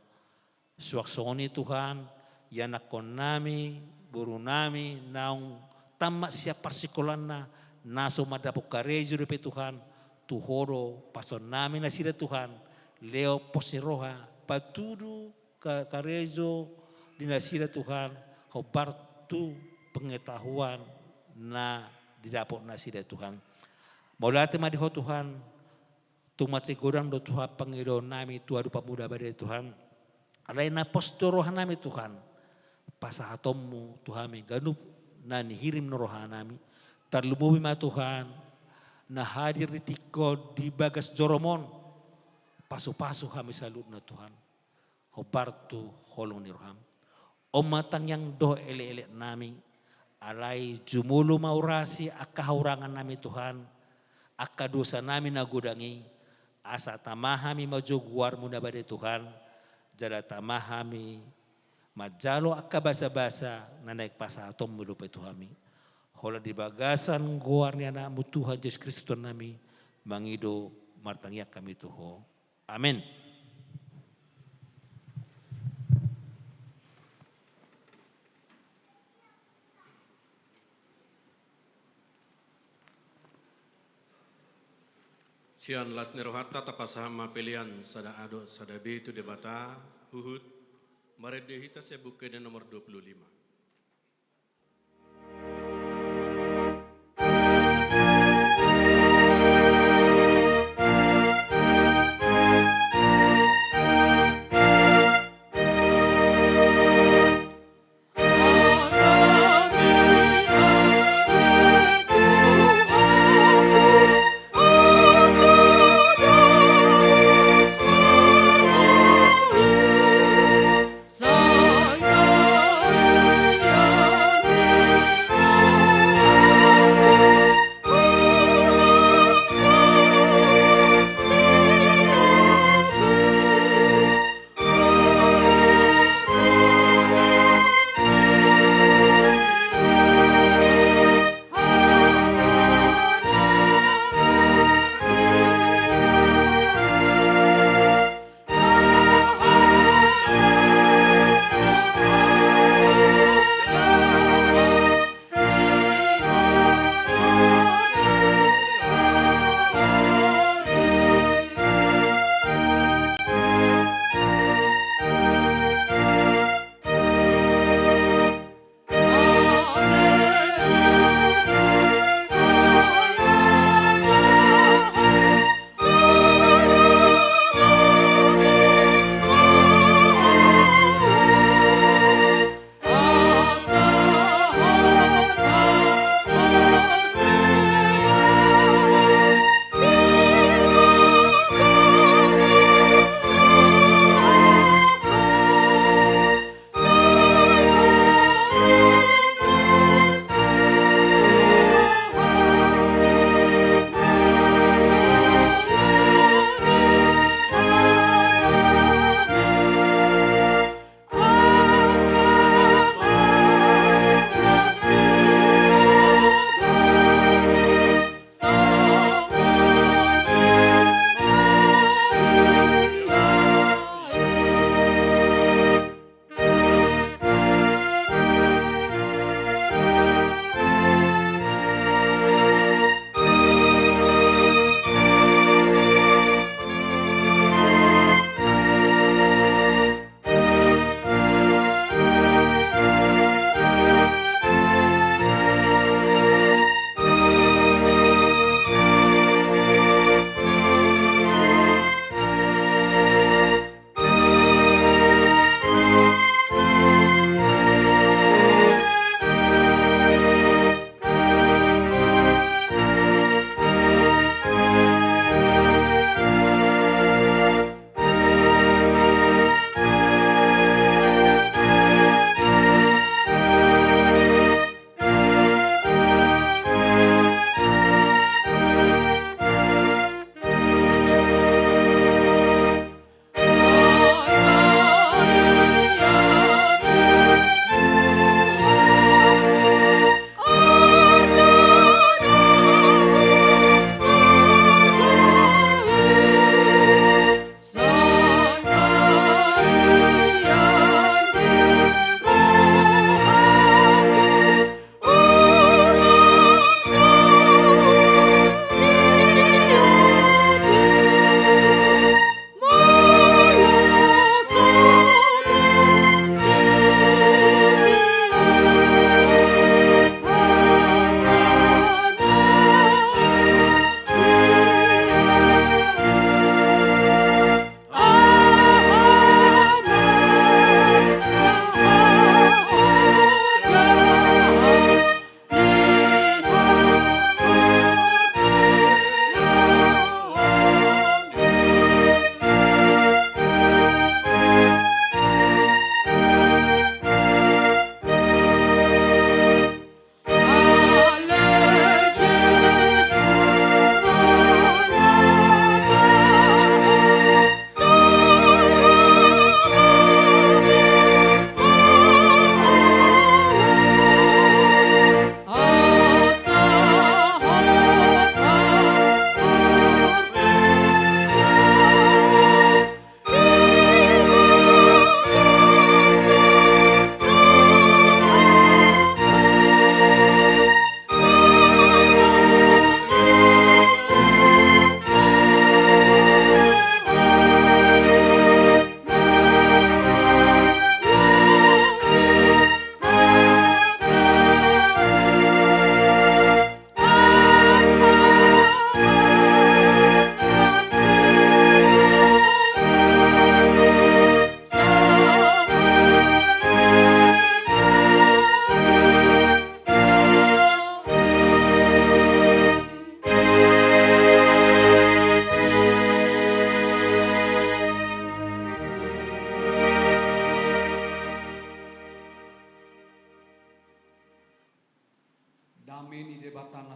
Suang songon i Tuhan, ianakkonnami, borunami, naung tammat sian parsikolaanna, na so mandapot karejo dope Tuhan, tu Ho do pasahatonnami nasida Tuhan, lehon pos ni roha, patudu ka-, karejo di nasida Tuhan, hombar tu pengetahuan na didapot nasida, Tuhan. Mauliate ma di Ho, Tuhan, tung mansai godang do, Tuhan, pangidoannami tu adopanMu na badia, Tuhan. Alai na pos do rohanami, Tuhan, pasahatonMu tu hami ganup na nihirim ni rohanami. Tarlumobi ma, Tuhan, na hadir di tingki on di bagas joroM on, pasupasu hami saluhutna, Tuhan, hombar tu holong ni rohaM. On ma tangiang dohot elekeleknami, alai jumolo ma urasi angka hahurangannami, Tuhan, angka dosanami na godang i, asa tama hami manjou goarMu na badia, Tuhan, jala tama hami manjalo angka basabasa na naeng pasahatonMu dope tu hami. Holan di bagasan goar ni AnakMu Tuhan Jesus Kristus Tuhannami, mangido martangiang hami tu Ho. Amen. Sian las ni rohanta tapasahat ma pelean sada A dohot sada B tu Debata, huhut marende hita sian Buku Ende nomor dua puluh lima.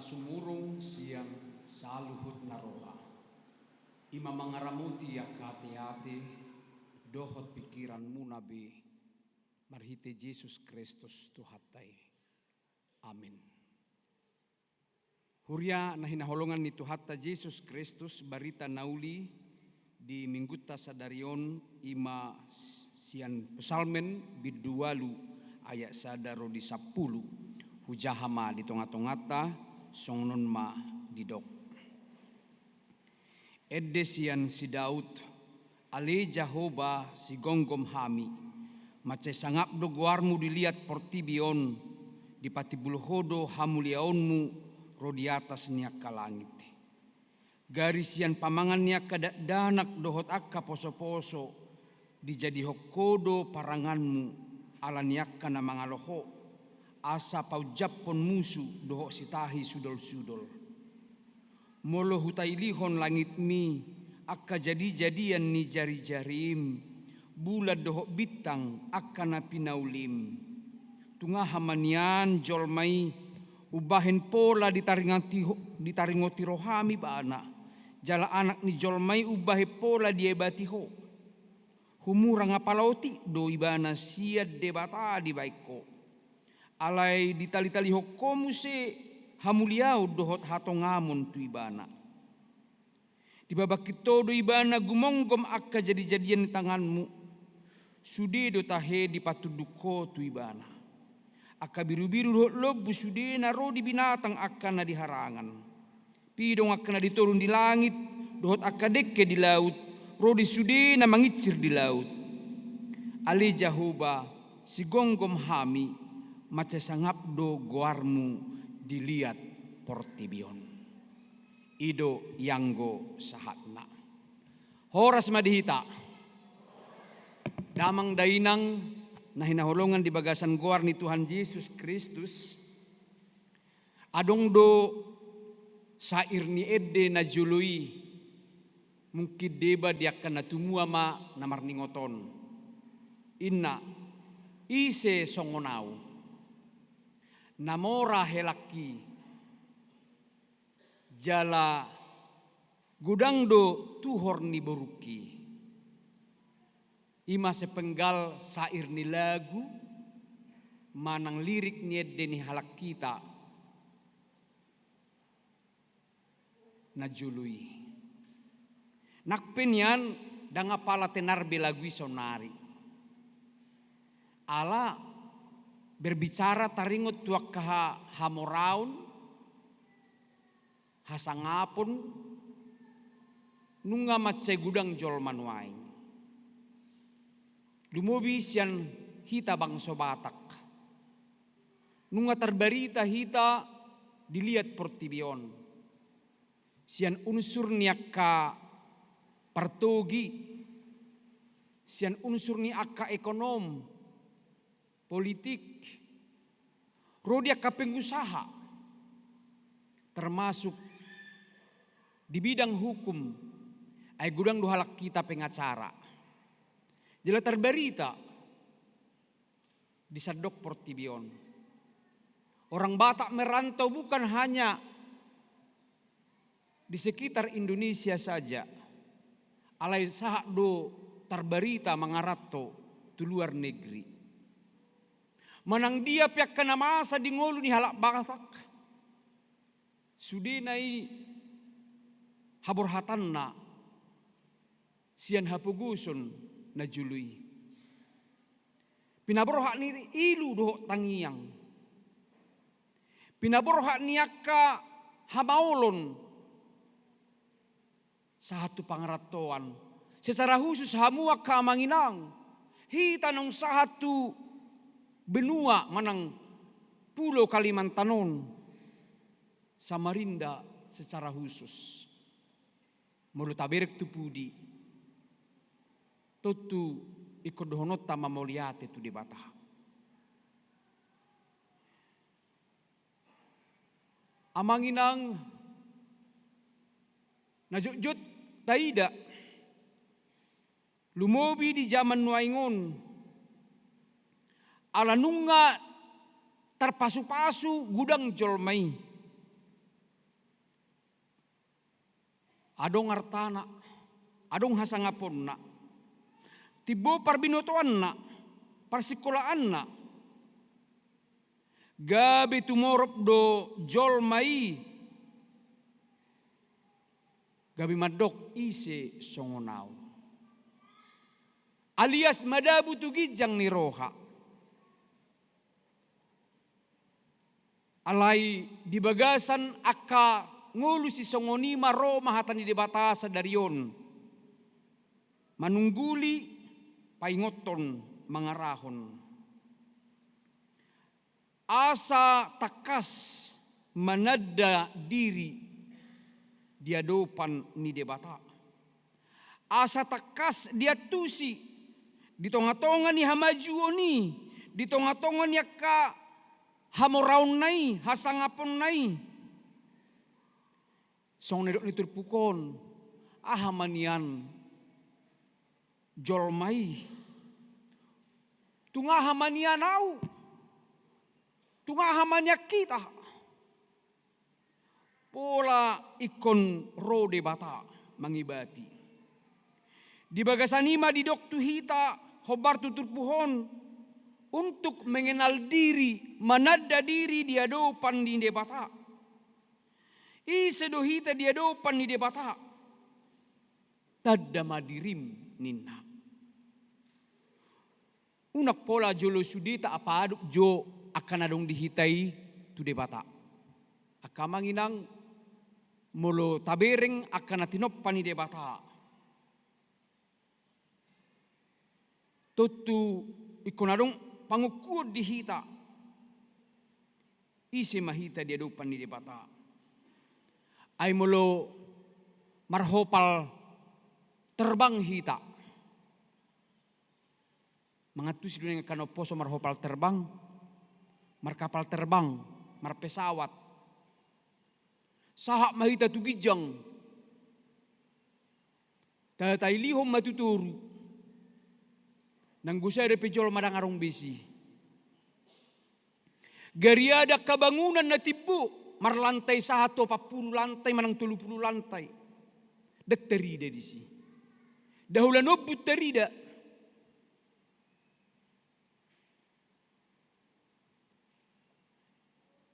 sumurung sian saluhut na roha. I ma mangaramoti angka ateate dohot pingkiranmuna be marhite Jesus Kristus Tuhanta i. Amen. Huria na hinaholongan ni Tuhanta Jesus Kristus, barita na uli di minggunta sadari on i ma sian Psalmen bindu ualu ayat sada ro di sampulu. Hujaha ma di tongatonganta songon on ma didok. Ende sian si Daud. Ale Jahowa, sigomgom hami. Mansai sangap do goarmu di liat portibi on, dipatimbul ho do hamuliaonmu ro di atas ni angka langit. Gari sian pamangan ni angka dakdanak dohot angka posoposo, dijadihon ho do paranganmu ala ni angka na mangalo ho, asa paunjaphon musu dohot sitahi sudolusudol. Molo hutailihon langitmi angka jadijadian ni jarijarim, bulan dohot bintang angka na pinaulim, tung aha ma nian jolma i umbahen pola ditaringoti ho-, ditaringoti roham ibana, jala anak ni jolma i umbahen pola diebati ho? Humurang apala otik do ibana sian Debata dibahen ho. Alai ditalitalihon ho muse hamuliaon dohot hatongamon tu ibana. Dipabangkit ho do ibana gumomgom angka jadijadian ni tanganmu. Sude do tahe dipatunduk ho tu ibana. Angka birubiru dohot lombu sudena ro di binatang angka na di harangan. Pidong angka na di toru ni langit dohot angka dengke di laut, ro di sude na manginsir di laut. Ale Jahowa, sigomgom hami, mansai sangap do goarmu di liat portibi on. I do ianggo sahatna. Horas ma di hita. Damang dainang na hinaholongan di bagasan goar ni Tuhan Jesus Kristus. Adong do sair ni ende na jolo i, mungkin deba di angka na tumua ma na marningot on. Inna, ise songon au, na mora helangki, jala godang do tuhor ni borungki. I ma sepenggal sair ni lagu manang lirik ni ende ni halak hita na jolo i. Nang pe nian ndang apala tenar be lagu i saonari. Ala berbicara taringot tu angka ha-, hamoraon, hasangapon, nunga mansai godang jolma nuaeng. Lumobi sian hita bangso Batak. Nunga tarbarita hita di liat portibi on. Sian unsur ni angka partogi, sian unsur ni angka ekonom, politik, ro di angka pengusaha, termasuk di bidang hukum, ai godang do halak hita pengacara. Jala tarbarita di sandok portibi on. Orang Batak merantau bukan hanya di sekitar Indonesia saja, alai sahat do tarbarita mangaranto tu luar negeri. Manang dia pe angka na masa di ngolu ni halak Batak, sudena i haborhatanna sian hapogoson na jolo i. Pinaborhat ni ilu dohot tangiang. Pinaborhat ni angka hamaolon sahat tu pangarantoan. Secara khusus hamu angka amang inang, hita naung sahat tu benua manang pulo Kalimantan on, Samarinda secara khusus. Molo taberek tu pudi, tontu ingkon dohononta ma mauliate tu Debata. Amang inang na jotjot taida, lumobi di jaman nuaeng on, ala nunga tarpasupasu godang jolma i. Adong artana, adong hasangaponna, timbo parbinotoanna, parsingkolaanna, gabe tumorop do jolma i, gabe mandok ise songon au. Alias madabu tu ginjang ni roha. Alai di bagasan angka ngolu sisongon i ma ro ma hata ni Debata sadari on, manungguli, paingothon, mangarahon. Asa tangkas mananda diri di adopan ni Debata. Asa tangkas diantusi di tongatonga ni hamajuon i, di tongatonga ni angka hamoraonna i, hasangaponna i. Songon na nidok ni turpuk on, aha ma nian jolma i? Tung aha ma nian au? Tung aha ma nian hita? Pola ingkon ro Debata mangibati. Di bagasan i ma didok tu hita hombar tu turpuk on, untuk mengenal diri, mananda diri di adopan ni Debata. Ise do hita di adopan ni Debata? Tanda ma dirim, ninna. Unang pola jolo sude taapadop jo angka na adong di hita i tu Debata. Angka amang inang, molo tabereng angka na tinompa ni Debata, tontu ingkon adong pangukuon di hita. Ise ma hita di adopan ni Debata? Ai molo marhopal terbang hita, mangantusi do nang angka na umposo marhopal terbang, markapal terbang, marpesawat. Sahat ma hita tu ginjang. Tatailihon ma tu toru. Nanggo sada pe jolma ndang adong be disi. Gariada angka bangunan na timbo, marlantai sahat tu opat pulu lantai manang tolu pulu lantai, ndang tarida disi. Ndang holan ombun tarida.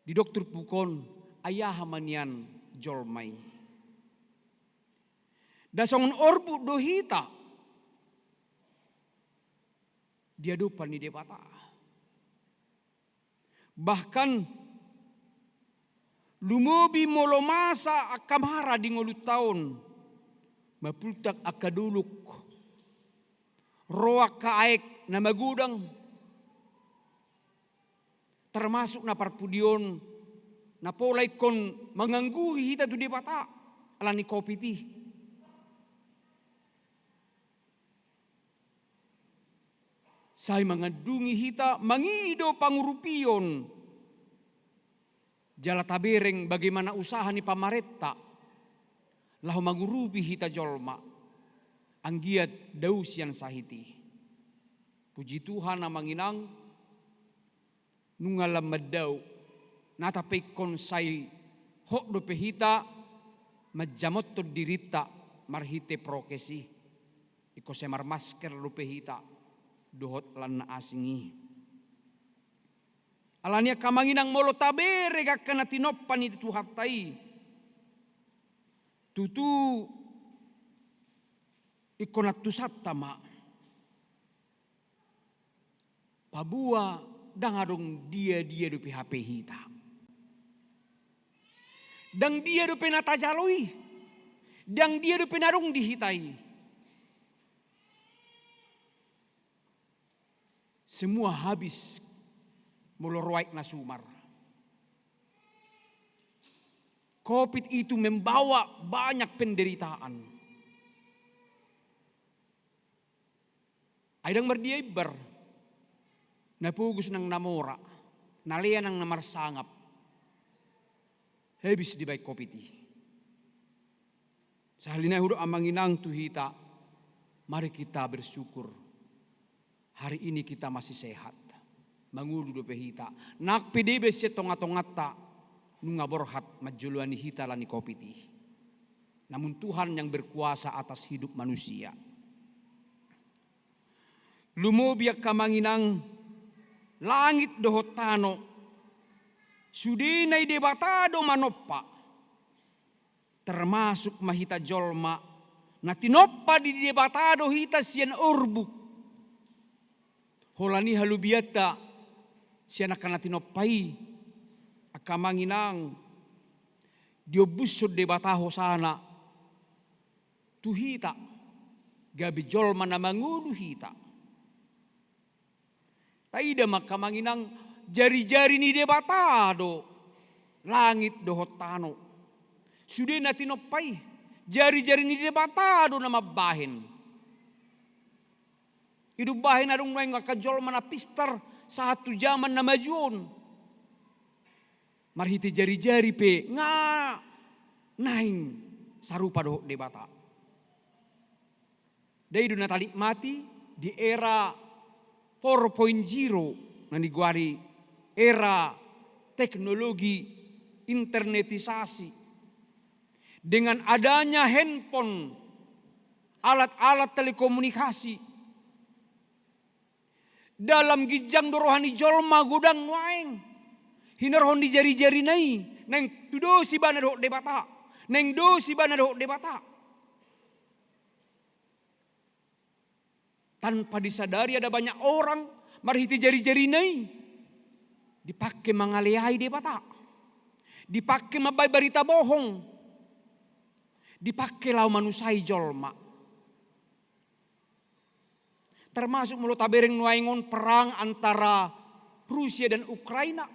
Didok turpuk on, ai aha ma nian jolma i? Nda songon orbuk do hita di adopan ni Debata. Bahkan lumobi molo masa angka mara di ngolunta on, mapultak angka dolok, ro angka aek na magodang, termasuk na parpudi on, na pola ingkon mangangguhi hita tu Debata ala ni Covid i. Sai mangandungi hita mangido pangurupion, jala tabereng bagaimana usaha ni pamarenta laho mangurupi hita jolma, anggiat dao sian sahit i. Puji Tuhan, amang inang, nunga lam mandao, nata pe ingkon sai hot dope hita manjamothon dirinta marhite prokes i. Ingkon sai marmasker dope hita dohot lan na asing i. Alani i, angka amang inang, molo tabereng angka na tinompa ni Tuhanta i, tutu ingkon antusanta ma. Paboa ndang adong dia-dia dope hape hita. Ndang dia dope na tajalo i. Ndang dia dope na adong di hita i. Semua habis molo ro aek na sumar. Covid itu membawa banyak penderitaan. Ai ndang mardia imbar, na pogos nang na mora, na lea nang na marsangap. Habis dibaen Covid i. Sahali nai hudok, amang inang, tu hita, mari kita bersyukur. Hari ini kita masih sehat. Mangolu dope hita. Nang pe deba sian tonga-tonganta, nunga borhat manjoloani hita alani Covid i. Namun Tuhan yang berkuasa atas hidup manusia. Lumobi angka amang inang, langit dohot tano, sudena i Debata do manompa. Termasuk ma hita jolma, na tinompa ni Debata do hita sian orbuk. Holan i halobianta sian angka na tinompa i, angka amang inang, diombushon Debata hosana tu hita, gabe jolma na mangolu hita. Taida ma angka amang inang, jarijari ni Debata do langit dohot tano. Sude na tinompa i, jarijari ni Debata do na mambahen. I do umbahen adong nuaeng angka jolma na pistar sahat tu jaman na maju on. Marhite jarijari pe nga naeng sarupa dohot Debata. Dai do na tanikmati di era four point zero, na nigoari era teknologi internetisasi. Dengan adanya handphone, alat-alat telekomunikasi, dalam ginjang do roha ni jolma godang nuaeng. Hinorhon ni jarijarina i, naeng tudos ibana dohot Debata. Naeng dos ibana dohot Debata. Tanpa disadari ada banyak orang marhite jarijarina i dipake mangaleai Debata. Dipake mambahen barita bohong. Dipake laho manusai jolma. Termasuk molo tabereng nuaeng on perang antara Rusia dan Ukraina.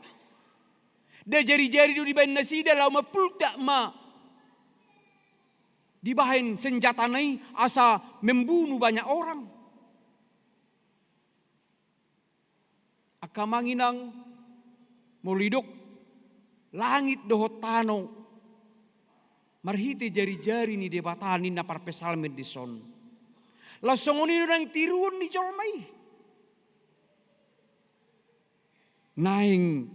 Nda jarijari do dibahen nasida laho mapultak ma dibahen senjatana i asa membunuh banyak orang. Angka amang inang, molo didok langit dohot tano marhite jarijari ni Debata ninna parpsalmen dison, laos songon i do nang tiruon ni jolma i. Naeng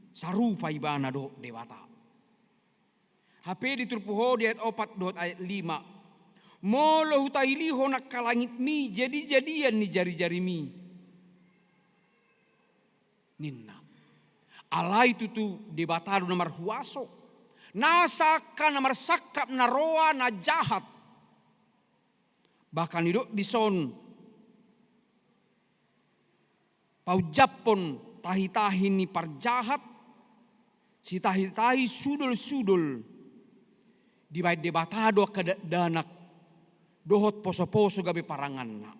sarupa ibana dohot Debata. Hape di turpuk ho di ayat opat dohot ayat lima. Molo hutahilihon angka langitmi jarijarian ni jarijarimi, ninna. Alai tutu Debata do na marhuaso. Nasa angka na marsangkap na roa na jahat. Bahkan didok dison, paunjaphon tahitahi ni parjahat, sitahitahi sudolsudol, dibahen Debata do angka dakdanak dohot posoposo gabe paranganna.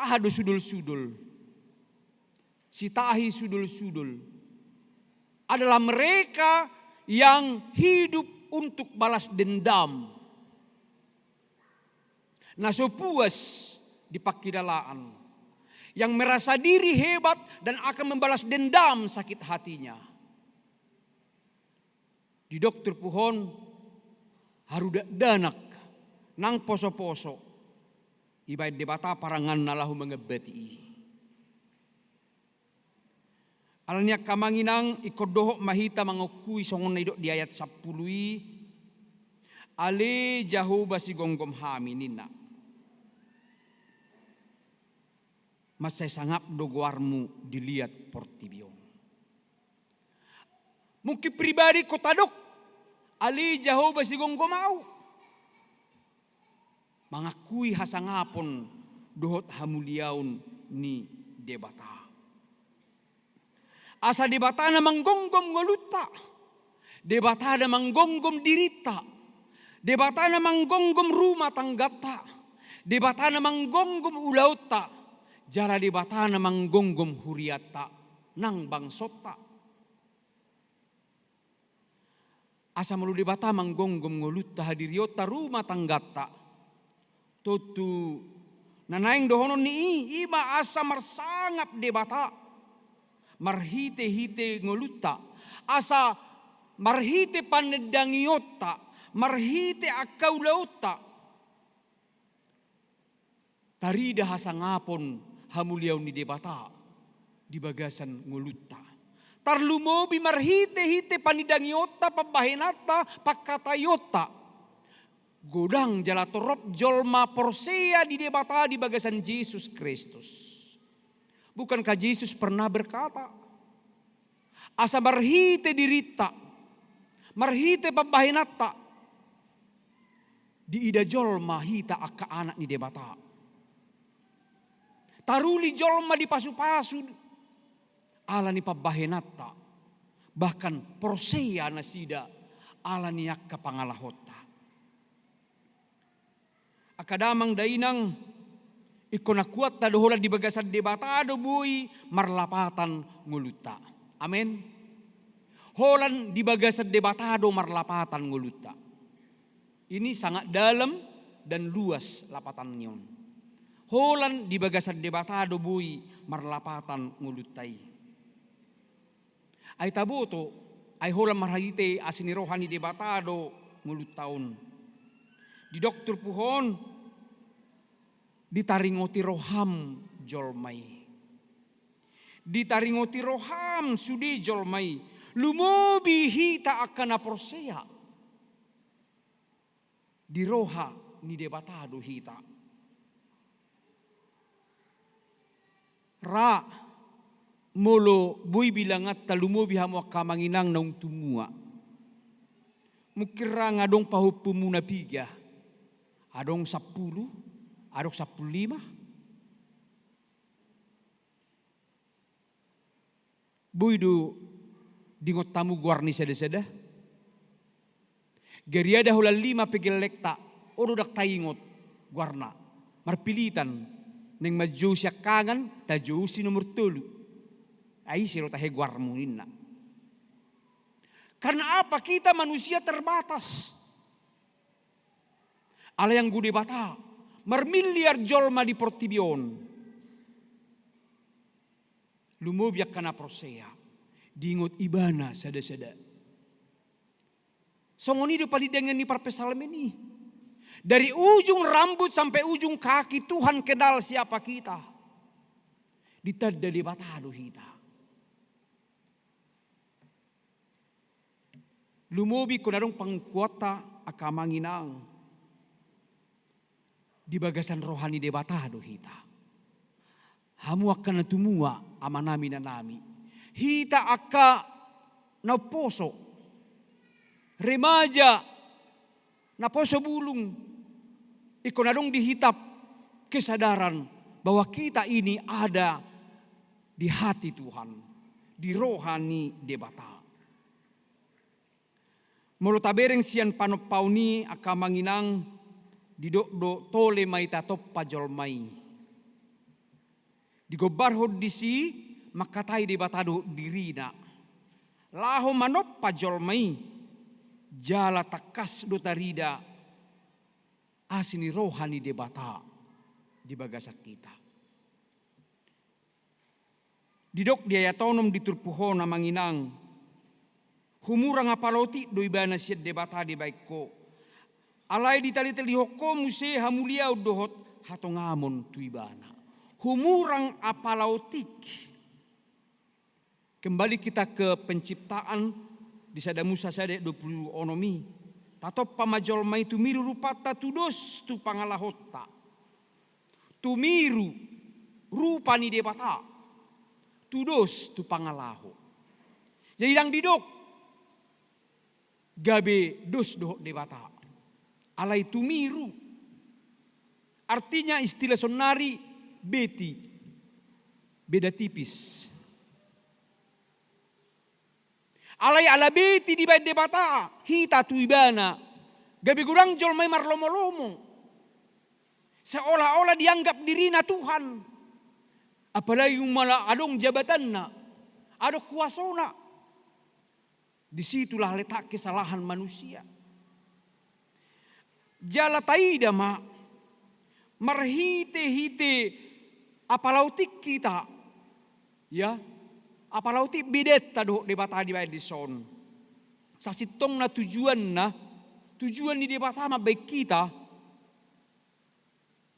Aha do sudolsudol? Sitahi sudolsudol adalah mereka yang hidup untuk balas dendam. Na so puas di pangkilalaan, yang merasa diri hebat dan akan membalas dendam sakit hatinya. Didok turpuk on, haru dakdanak nang posoposo, ibahen Debata paranganna laho mangambati i. Alani i angka amang inang, ingkon dohot ma hita mangakui songon na didok di ayat sampulu i, ale Jahowa sigomgom hami ninna. Mansai sangap do goarmu di liat portibi on. Mungkin pribadi ingkon tadok, ale Jahowa sigomgom au. Mangakui hasangapon dohot hamuliaon ni Debata. Asa Debata na manggomgom ngolunta. Debata na manggomgom dirinta. Debata na manggomgom rumah tangganta. Debata na manggomgom ulaonta. Jala Debata na manggomgom hurianta nang bangsonta. Asa molo Debata manggomgom ngolunta, hadirionta, rumah tangganta, tontu na naeng dohonon ni i, i ma asa marsangap Debata marhitehite ngolunta, asa marhite panandangionta, marhite angka ulaonta, tarida hasangapon hamuliaon ni Debata di bagasan ngolunta. Tarlumobi marhite-hite panidangionta, pambahenanta, pangkataionta, godang jala torop jolma porsea di Debata di bagasan Jesus Kristus. Bukankah Jesus pernah berkata, asa marhite dirinta, marhite pambahenanta, diida jolma hita angka anak ni Debata. Taruli jolma dipasupasu ala ni pambahenanta, bahkan porsea nasida ala ni angka pangalahonta. Angka damang dainang, ingkon na kuatta do holan di bagasan Debata do boi marlapatan ngolunta. Amen. Holan di bagasan Debata do marlapatan ngolunta. Ini sangat dalam dan luas lapatanna on. Holan di bagasan Debata do boi marlapatan ngolunta i. Ai taboto, ai holan marhite asi ni roha ni Debata do ngolunta on. Didok turpuk on, ditaringoti roham jolma i. Ditaringoti roham sude jolma i. Lumobi hita angka na porsea. Di roha ni Debata do hita. Ra, molo boi bilanganta lumobi hamu angka amang inang naung tumua. Mungkin ra nga adong pahompumuna piga. Adong sampulu, adong sampulu lima. Boi do diingot hamu goar ni sada-sada? Gariada holan lima pe gellengta, on do ndang taingot goarna. Marpilitan, naeng manjou siangkangan, tajou si nomor tolu. Ai ise do tahe goarmu ninna. Karena apa? Kita manusia terbatas. Alai anggo Debata, marmiliar jolma di portibi on. Lumobi angka na porsea, diingot Ibana sada-sada. Songon i do panindangan ni parpsalmen i. Dari ujung rambut sampai ujung kaki Tuhan kenal siapa kita. Ditanda Debata do hita. Lumobi ingkon adong pangungkuanta angka amang inang. Di bagasan roha ni Debata do hita. Hamu angka na tumua, amanami, inanami. Hita angka na umposo, remaja, na poso bulung, ingkon adong di hita kesadaran bahwa kita ini ada di hati Tuhan, di roha ni Debata. Molo tabereng sian panompaon i angka amang inang, didok do tole ma i tatompa jolma i. Digombarhon disi mangkatai Debata dohot dirina. Laho manompa jolma i, jala tangkas do tarida asi ni roha ni Debata di bagasan hita. Didok di ayat onom di turpuk on, amang inang, humurang apala otik do ibana sian Debata dibaen ho. Alai ditalitalihon ho muse hamuliaon dohot hatongamon tu ibana. Humurang apala otik. Kembali kita ke Penciptaan di Sada Musa sada dua pulu onom i. Tatompa ma jolma i tumiru rupanta tudos tu pangalahonta. Tumiru rupa ni Debata tudos tu pangalaho. Jadi ndang didok gabe dos dohot Debata. Alai tumiru. Artinya istilah sonari beti. Beda tipis. Alai ala beti dibaen Debata hita tu ibana. Gabe godang jolma i marlomolomo. Seolah-olah dianggap dirina Tuhan. Apalagi umpama adong jabatanna, adong kuasona. Disitulah letak kesalahan manusia. Jala taida ma, marhite-hite apala otik hita, ya, apala otik bedanta dohot Debata dibaen dison. Sasintongna tujuanna, tujuan ni Debata mambaen hita,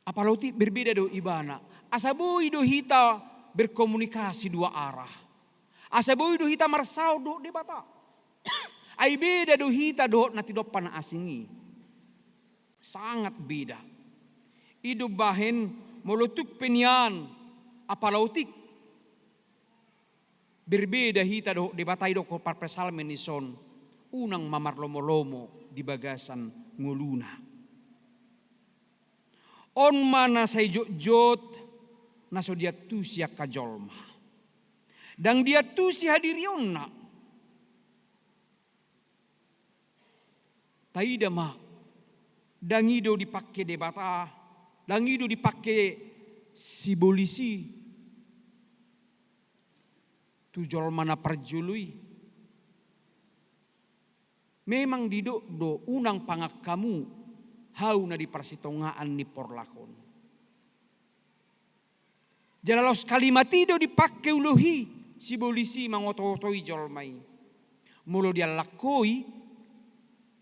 apala otik berbeda do ibana. Asa boi do hita berkomunikasi dua arah. Asa boi do hita marsaor dohot Debata. Ai beda do hita dohot na tinompa na asing i. Sangat beda. I do umbahen molo tung pe nian apala otik berbeda hita dohot Debata, didok parpsalmen i son, unang ma marlomolomo di bagasan ngoluna. On ma na sai jotjot na so diantusi angka jolma. Ndang diantusi hadirionna. Taida ma, ndang i do dipangke Debata, ndang i do dipangke sibolis i tu jolma na parjolo i. Memang didok do, unang pangan hamu hau na di parsitongaan ni porlak on. Jala laos kalimat i do dipangke ulos i, sibolis i mangotootoi jolma i. Molo diallangkoi,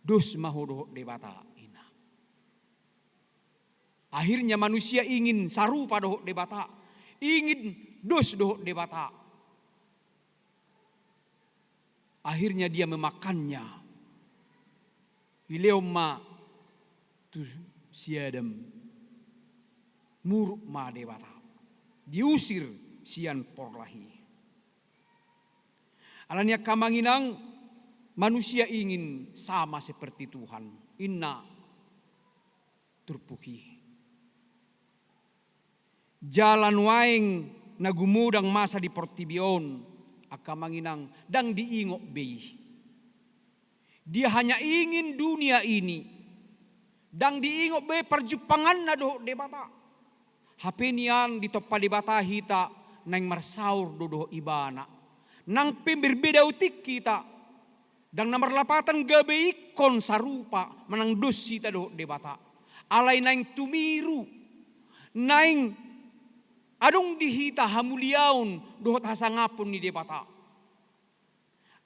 dos ma ho dohot Debata, ninna. Akhirnya manusia ingin sarupa dohot Debata, ingin dos dohot Debata. Akhirnya dia memakannya. Dilehon ma tu si Adam. Muruk ma Debata. Diusir sian porlak i. Alani i angka amang inang, manusia ingin sama seperti Tuhan, ninna turpuk i. Jala nuaeng na gumodang masa di portibi on, angka amang inang, ndang diingot be i. Dia hanya ingin dunia ini. Ndang diingot be parjumpanganna dohot Debata. Hape nian ditompa Debata hita naeng marsaor do dohot Ibana. Nang pe berbeda otik hita, ndang na marlapatan gabe ingkon sarupa manang dos hita dohot Debata. Alai naeng tumiru, naeng adong di hita hamuliaon dohot hasangapon ni Debata.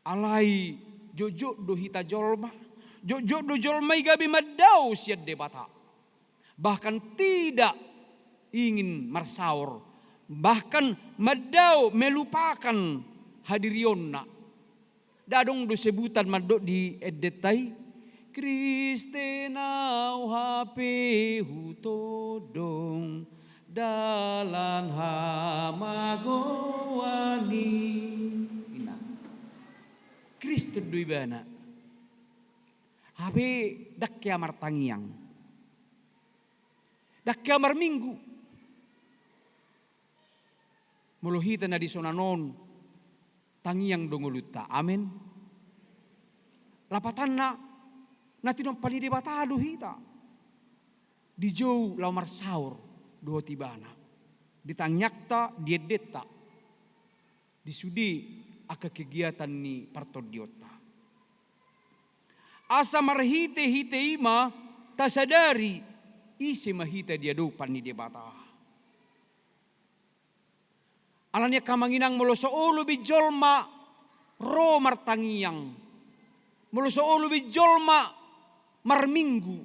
Alai jotjot do hita jolma, jotjot do jolma i gabe mandao sian Debata. Bahkan tidak ingin marsaor, bahkan mandao, melupakan hadirionna. Ndang adong do sebutan mandok di endenta i, Kristen au hape hutodong dalan hamagoan i. Ninna. Kristen do ibana. Hape ndang hea martangiang. Ndang hea marminggu. Molo hita na di sonan on, tangiang do ngolunta. Amen. Lapatanna, na tinompa ni Debata do hita. Dijou laho marsaor dohot Ibana. Di tangiangta, di endenta. Di sude angka kegiatan ni partondionta. Asa marhitehite i ma tasadari ise ma hita di adopan ni Debata. Alani i angka amang inang, molo so olo be jolma ro martangiang, molo so olo be jolma marminggu,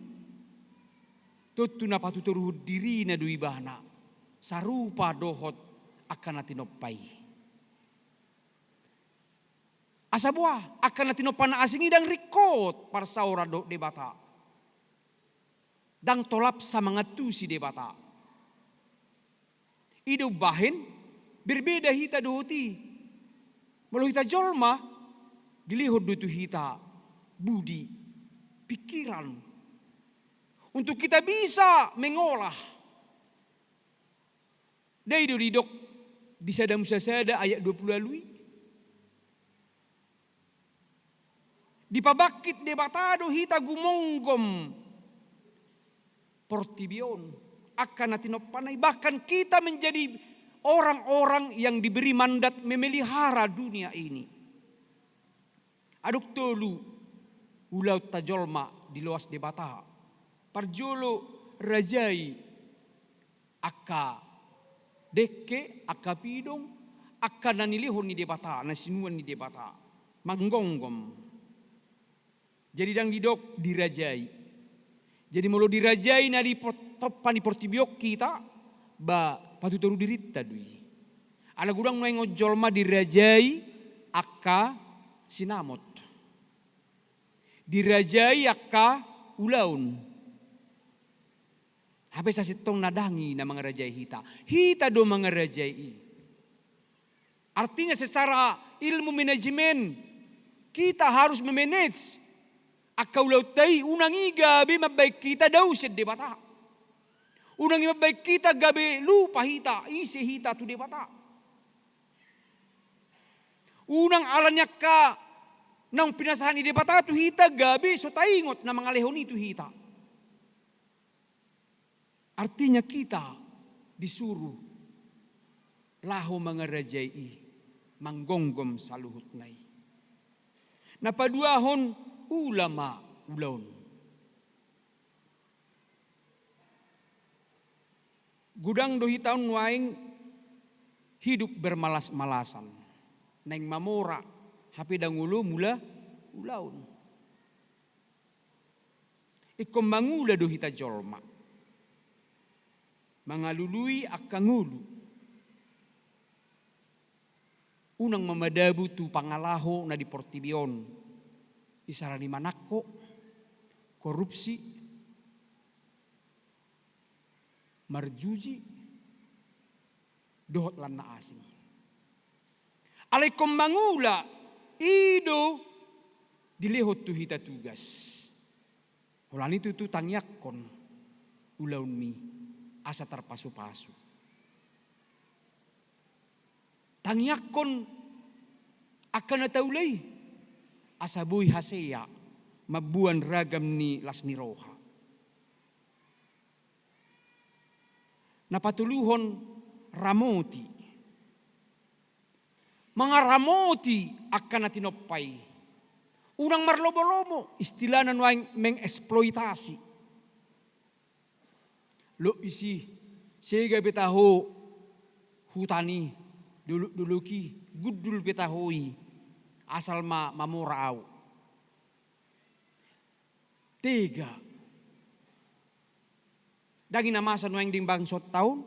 tontu na patutoruhon dirina do ibana sarupa dohot angka na tinompa i. Asa boha, angka na tinompa na asing i ndang ringkot parsaoran dohot Debata. Ndang tolap sa mangantusi Debata. I do umbahen berbeda hita dohot i. Molo hita jolma, dilehon do tu hita budi, pikiran, untuk kita bisa mengolah. Ndang i do didok di Sada Musa sada ayat dua pulu ualu i? Dipabangkit Debata do hita gumonggom portibi on, angka na tinompana i, bahkan kita menjadi orang-orang yang diberi mandat memelihara dunia ini. Adong tolu ulaonta jolma di loas Debata. Parjolo, rajai angka dengke, angka pidong, angka na nilehon ni Debata, na sinuan ni Debata. Manggonggom. Jadi ndang didok dirajai. Jadi molo dirajai na di por-, tompa ni portibi on hita, ba patutoru dirinta do i. Ala godang nuaeng on jolma dirajai angka sinamot, dirajai angka ulaon. Hape sasintongna ndang i na mangarajai hita. Hita do mangarajai i. Artinya, secara ilmu manajemen, kita harus memanage angka ulaonta i, unang i gabe mambahen hita dao sian Debata. Unang i mambahen hita gabe lupa hita, ise hita tu Debata. Unang ala ni angka naung pinasahat ni Debata tu hita gabe so taingot na mangalehon i tu hita. Artinya, kita disuruh laho mangarajai i, manggonggom saluhutna i. Na paduahon, ula ma ulaon. Godang do hita on nuaeng hidup bermalas-malasan. Naeng mamora, hape ndang olo mula ulaon. Ingkon mangula do hita jolma, mangalului angka ngolu. Unang ma madabu tu pangalaho na di portibi on, isarani manangko, korupsi, marjuji, dohot lan na asing. Alai ingkon mangula, i do dilehon tu hita tugas. Holan i tutu tangiangkon ulaonmi asa tarpasupasu. Tangiangkon angka na taula i asa boi hasea mamboan ragam ni las ni roha. Na patoluhon, ramoti. Mangaramoti angka na tinompa i. Unang marlomo-lomo, istilahna nuaeng mengeksploitasi. Lok isi, sega pe taho hutan i, dolok-dolok i, gundul pe taho i, asal ma mamora au. Tega. Ndang i na masa nuaeng di bangsonta on.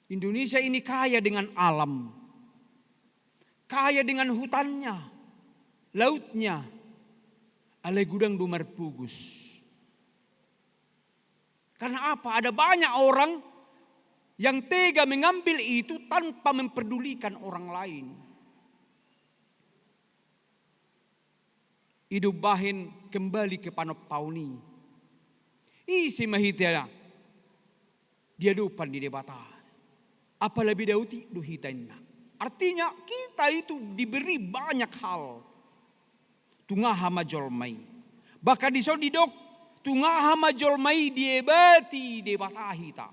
Indonesia ini kaya dengan alam, kaya dengan hutannya, lautnya, alai godang do marpogos. Karena apa? Ada banyak orang yang tega mengambil itu tanpa memperdulikan orang lain. I do umbahen kembali ke panompaon i. Ise ma hita di adopan ni Debata? Apala beda otik do hita, inna. Artinya, kita itu diberi banyak hal. Tung aha ma jolma i? Bahkan dison didok, tung aha ma jolma i diebati Debata hita.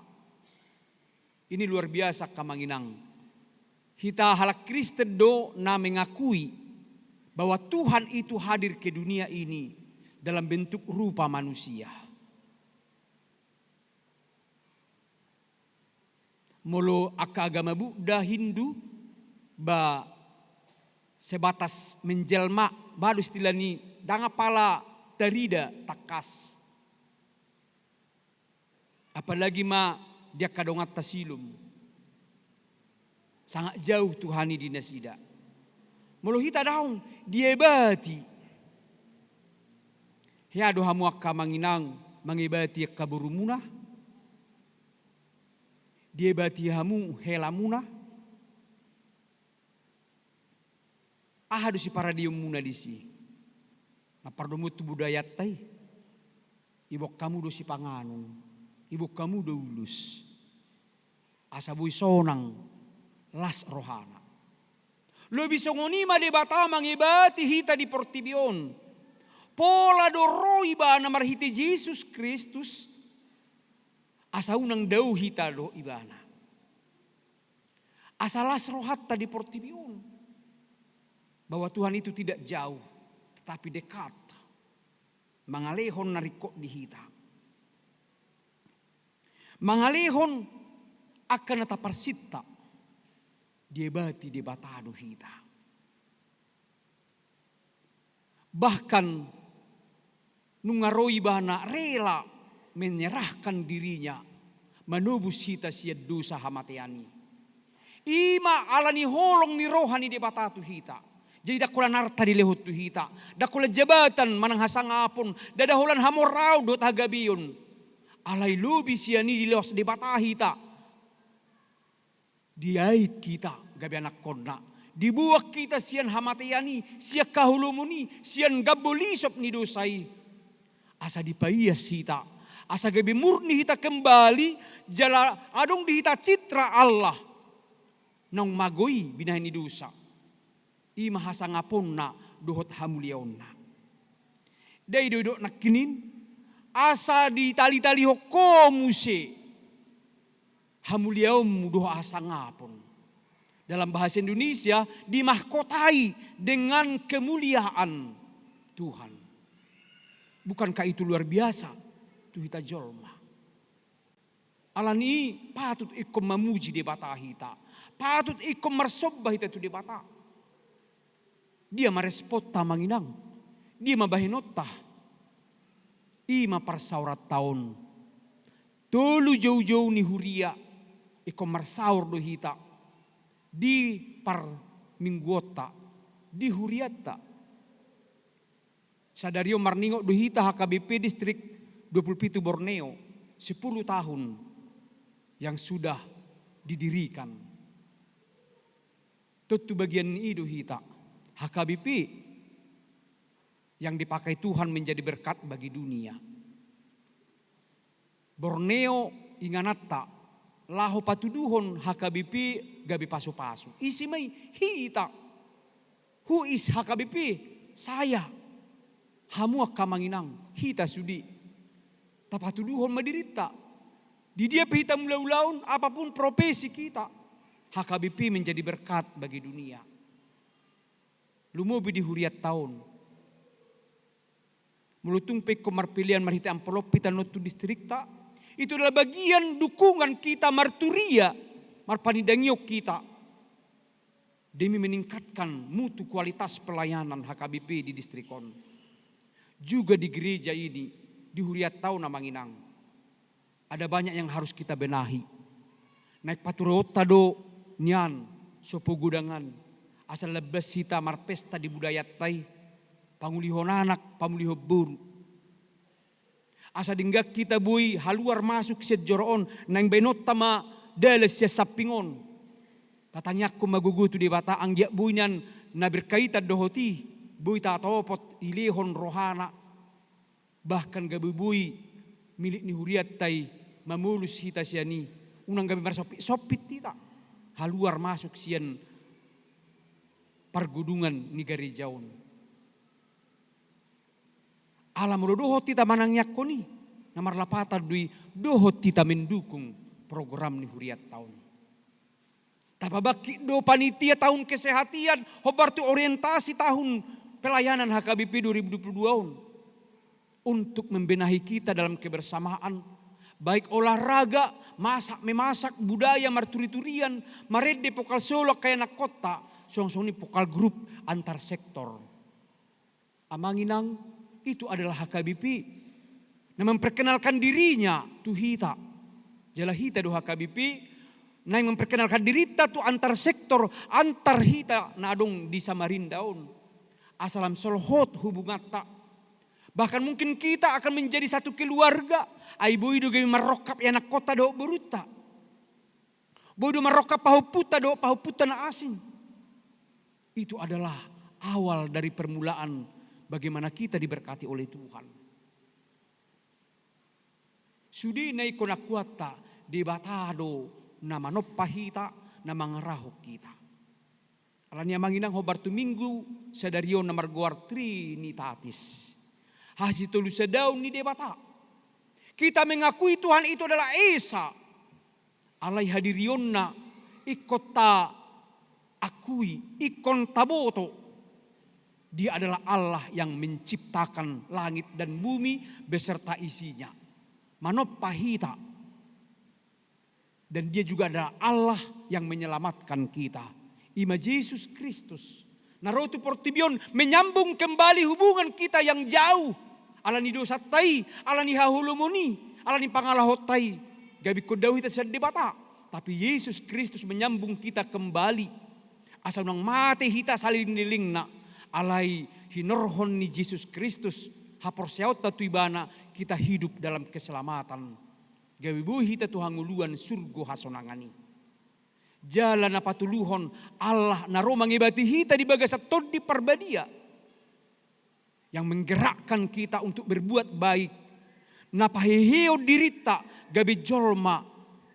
Ini luar biasa, angka amang inang. Hita halak Kristen do na mengakui bahwa Tuhan itu hadir ke dunia ini dalam bentuk rupa manusia. Molo angka agama Buddha, Hindu, ba sebatas menjelma, ba do istilah ni, ndang apala tarida tangkas. Apalagi ma di angka donganta silum. Sangat jauh Tuhan i di nasida. Molo hita daong, diebati. Hea do hamu angka amang inang mangebati angka borumuna? Diebati hamu helamuna? Aha do siparadeonmuna disi? Na pardomu tu budayanta i. Iboan hamu do sipanganon, iboan hamu do ulos. Asa boi sonang, las rohana. Lobi songon i ma Debata mangebati hita di portibi on. Pola do ro Ibana marhite Jesus Kristus, asa unang dao hita dohot Ibana. Asa las rohanta di portibi on. Bahwa Tuhan itu tidak jauh, tetapi dekat. Mangalehon na ringkot di hita. Mangalehon angka na taparsinta, diebati Debata do hita. Bahkan, nunga ro Ibana rela menyerahkan dirinya, manobus hita sian dosa hamatean i. I ma ala ni holong ni roha ni Debata tu hita. Jadi ndang holan arta dilehon tu hita, ndang holan jabatan manang hasangapon, ndada holan hamoraon dohot hagabeon. Alai lobi sian i diloas Debata hita. Diait hita gabe anakkonna. Diboan hita sian hamatean i, sian haholomon i, sian gambo lisop ni dosa i. Asa dipaias hita, asa gabe murni hita kembali, jala adong di hita citra Allah. Naung mago i binahen ni dosa. I ma hasangaponna dohot hamuliaonna. Dai do didok nangkining, asa ditalitalihon ho muse hamuliaonmu dohot hasangapon. Dalam bahasa Indonesia, dimahkotai dengan kemuliaan Tuhan. Bukankah itu luar biasa tu hita jolma? Alani i patut ingkon mamuji Debata hita. Patut ingkon marsomba hita tu Debata. Dia ma responta, Amang Inang? Dia ma bahenonta? I ma parsaoranta on. Tolu joujou ni huria ingkon marsaor do hita di parmingguonta, di hurianta. Sadari on marningot do hita H K B P Distrik dua puluh pitu Borneo, sepuluh tahun yang sudah didirikan. Tontu bagian ni i do hita, H K B P yang dipakai Tuhan menjadi berkat bagi dunia. Borneo ingananta laho patuduhon H K B P gabe pasupasu. Ise ma i? Hita. Who is H K B P? Saya. Hamu angka Amang Inang, hita sude. Tapatuduhon ma dirinta. Di dia pe hita mangula ulaon, apapun profesi hita, H K B P menjadi berkat bagi dunia. Lumobi di hurianta on. Molo tung pe ingkon marpelean marhite amplop hita on tu distrikta, itu adalah bagian dukungan kita marturia, marpanindangion hita demi meningkatkan mutu kualitas pelayanan H K B P di distrik on. Juga di gereja ini, di hurianta on, Amang Inang. Ada banyak yang harus kita benahi. Naeng patureonta do nian, so pogu dangan, asa lambas hita marpesta di budayanta i, pamulihon anak, pamulihon boru. Asa denggan hita boi haluar masuk sian joro on, naeng baenonta ma dalan sian samping on. Tatangiangkon ma gogo tu Debata anggiat boi nian na berkaitan dohot i, boi tatopot dilehon rohana. Bahkan gabe boi milik ni hurianta i mamolus hita sian i, unang gabe marsompitsompit hita haluar masuk sian pargodungan ni gareja on. Ala molo dohot hita manangiangkon i, na marlapatan do i dohot hita mendukung program ni hurianta on. Tapabangkit do panitia tahun kesehatan, hombar tu orientasi tahun pelayanan H K B P dua ribu dua puluh dua on. Untuk membenahi kita dalam kebersamaan, baik olahraga, masak memasak, budaya, marturiturian, marende pokal solo angka ianakhonta, suang songon i pokal grup antar sektor. Amang Inang, itu adalah H K B P na memperkenalkan dirinya tu hita. Jala hita do H K B P naeng memperkenalkan dirinta tu antar sektor, antar hita na adong di Samarinda on. Asa lam solhot hubunganta. Bahkan mungkin kita akan menjadi satu keluarga. Ai boi do gabe marrongkap ianakhonta dohot borunta. Boi do marrongkap pahompunta dohot pahompunta na asing. Itu adalah awal dari permulaan bagaimana kita diberkati oleh Tuhan. Sude na ingkon akuanta, Debata do na manompa hita, na mangarahon hita. Alani i Amang Inang, hombar tu Minggu sadari on na margoar Trinitatis, hasitolusadaon ni Debata. Kita mengakui Tuhan itu adalah Esa. Alai hadirionna ingkon taakui, ingkon taboto. Dia adalah Allah yang menciptakan langit dan bumi beserta isinya. Manompa hita. Dan Dia juga adalah Allah yang menyelamatkan kita. I ma Jesus Kristus. Na ro tu portibi on menyambung kembali hubungan kita yang jauh. Alani dosanta i, alani haholomon i, alani pangalahonta i. Gabe ingkon dao hita sian Debata. Tapi Jesus Kristus menyambung kita kembali. Asa unang mate hita saleleng-lelengna, alai hinorhon ni Jesus Kristus haporseaonta tu Ibana, kita hidup dalam keselamatan. Gabe boi hita tu hangoluan surgo hasonangan i. Jala na patoluhon, Allah na ro mangebati hita di bagasan Tondi Parbadia yang menggerakkan kita untuk berbuat baik, na paheheon dirinta gabe jolma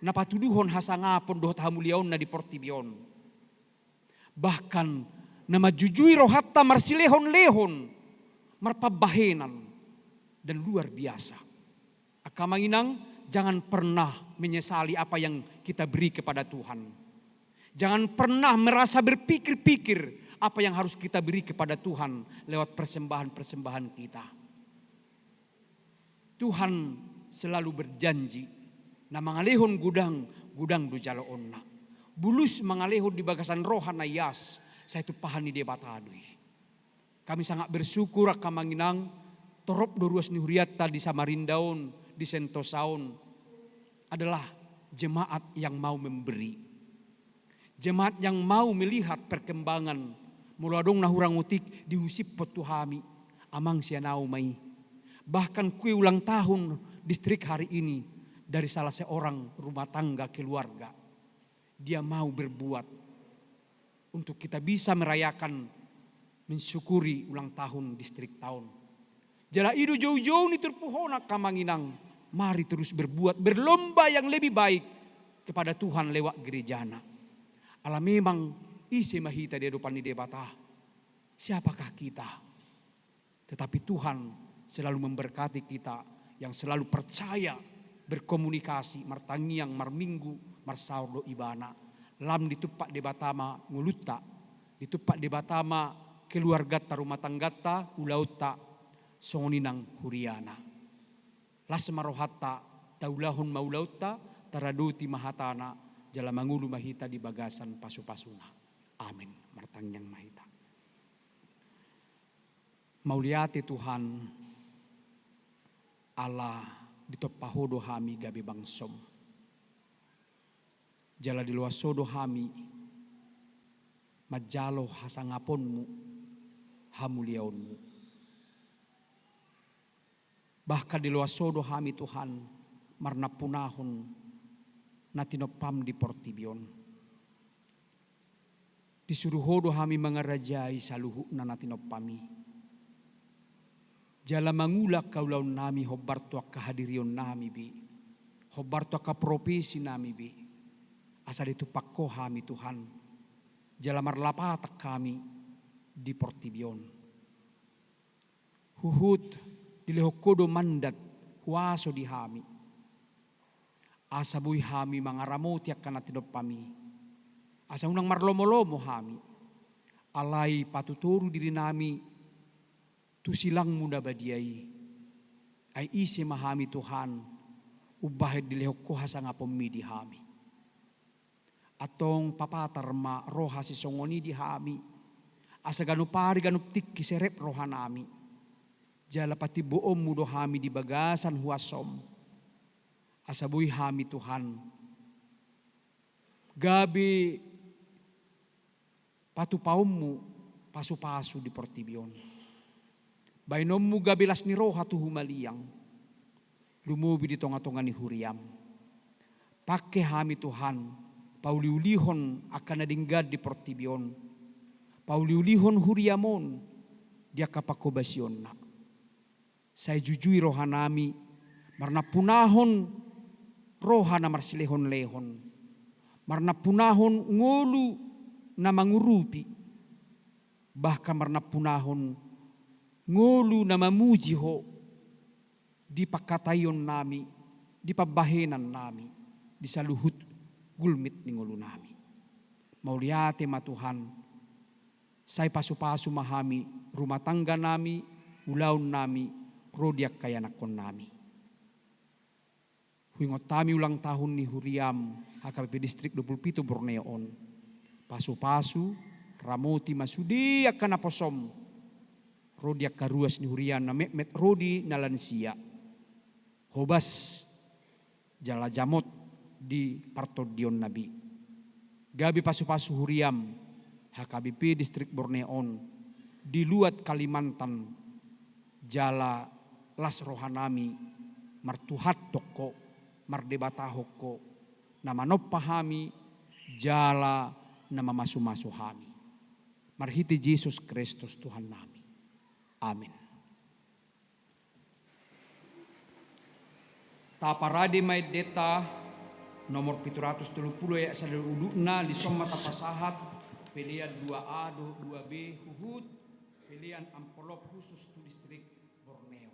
na patuduhon hasangapon dohot hamuliaonna di portibi on. Bahkan na manjujui rohanta marsilehon-lehon, marpambahenan, dan luar biasa. Angka amang inang, jangan pernah menyesali apa yang kita beri kepada Tuhan. Jangan pernah merasa berpikir-pikir apa yang harus kita beri kepada Tuhan lewat persembahan-persembahan kita. Tuhan selalu berjanji, na mangalehon godang, godang do jaloonna. Bulus mangalehon di bagasan roha na ias, sai tumpahan ni Debata do i. Kami sangat bersyukur, angka amang inang, torop do ruas ni hurianta di Samarinda on, di Sentosa on, adalah jemaat yang mau memberi. Jemaat yang mau melihat perkembangan, molo adong na hurang otik dihusiphon tu hami, amang sian ahu ma i. Bahkan kue ulang tahun distrik hari ini dari salah seorang rumah tangga keluarga. Dia mau berbuat untuk kita bisa merayakan, mensyukuri ulang tahun distrik ta on. Jala i do joujou ni turpuk on, angka amang inang, mari terus berbuat, berlomba yang lebih baik kepada Tuhan lewat gerejana. Ala memang ise ma hita di adopan ni Debata? Siapakah kita? Tetapi Tuhan selalu memberkati kita yang selalu percaya berkomunikasi, martangiang, marminggu, marsaor dohot Ibana. Lam ditumpak Debata ma ngolunta, ditumpak Debata ma keluarganta, rumah tangganta, ulaonta, songon i nang huriana. Las ma rohanta, taulahon ma ulaonta, taradoti ma hatana, jala mangolu ma hita di bagasan pasupasuna. Amin. Martangiang ma hita. Mauliate Tuhan, ala ditompa Ho do hami gabe bangsoM. Jala diloas Ho do hami manjalo hasangaponMu, hamuliaonMu. Bahkan diloas Ho do hami, Tuhan, marnampunahon na tinompaM di portibi on. Disuru Ho do hami mangarajai saluhutna na tinompaMi. Jala mangula angka ulaonnami hombar tu angka hadirionnami be, hombar tu angka profesinami be, asa ditumpak Ho hami, Tuhan, jala marlapatan hami di portibi on. Huhut dilehon Ho do mandat, huaso di hami, asa boi hami mangaramoti angka na tinompaMi, asa unang marlomolomo hami, alai patutoru dirinami tu silangMu na badia i. Ai ise ma hami, Tuhan, umbahen dilehon Ho hasangaponMi di hami? Antong papatar ma roha sisongon i di hami, asa ganup ari ganup tingki serep rohanami, jala patimboonMu do hami di bagasan huasoM, asa boi hami, Tuhan, gabe patupaonMu pasupasu di portibi on. BaenonMu gabe las ni roha tu humaliang, lumobi di tongatonga ni huriaM. Pangke hami, Tuhan, pauliulihon angka na denggan di portibi on, pauliulihon huriaM on di angka panghobasionna. Sai jujui rohanami marnampunahon roha na marsilehonlehon, marnampunahon ngolu na mangurupi, bahkan marnampunahon ngolu na mamuji Ho di pangkataionnami, di pambahenannami, di saluhut gulmit ni ngolunami. Mauliate ma, Tuhan. Sai pasupasu ma hami, rumah tangganami, ulaonnami, ro di angka ianakkonnami. Huingot hami ulang tahun ni huriaM, H K B P Distrik dua puluh pitu Borneo on. Pasupasu, ramoti ma sude angka naposoM, ro di angka ruas ni huriaM na metmet, ro di na lansia. Hobas, jala jamot, di partondionna be. Gabe pasupasu huriaM H K B P Distrik Borneo on, di luat Kalimantan, jala las rohanami martuhanhon Ho, mardebatahon Ho, na manompa hami jala na mamasumasu hami. Marhite Jesus Kristus Tuhannami. Amen. Taparade ma endenta nomor pitu ratus tolu pulu ayat sada dohot udutna, dison ma tapasahat pelean dua A dohot dua B huhut pelean amplop khusus tu distrik Borneo.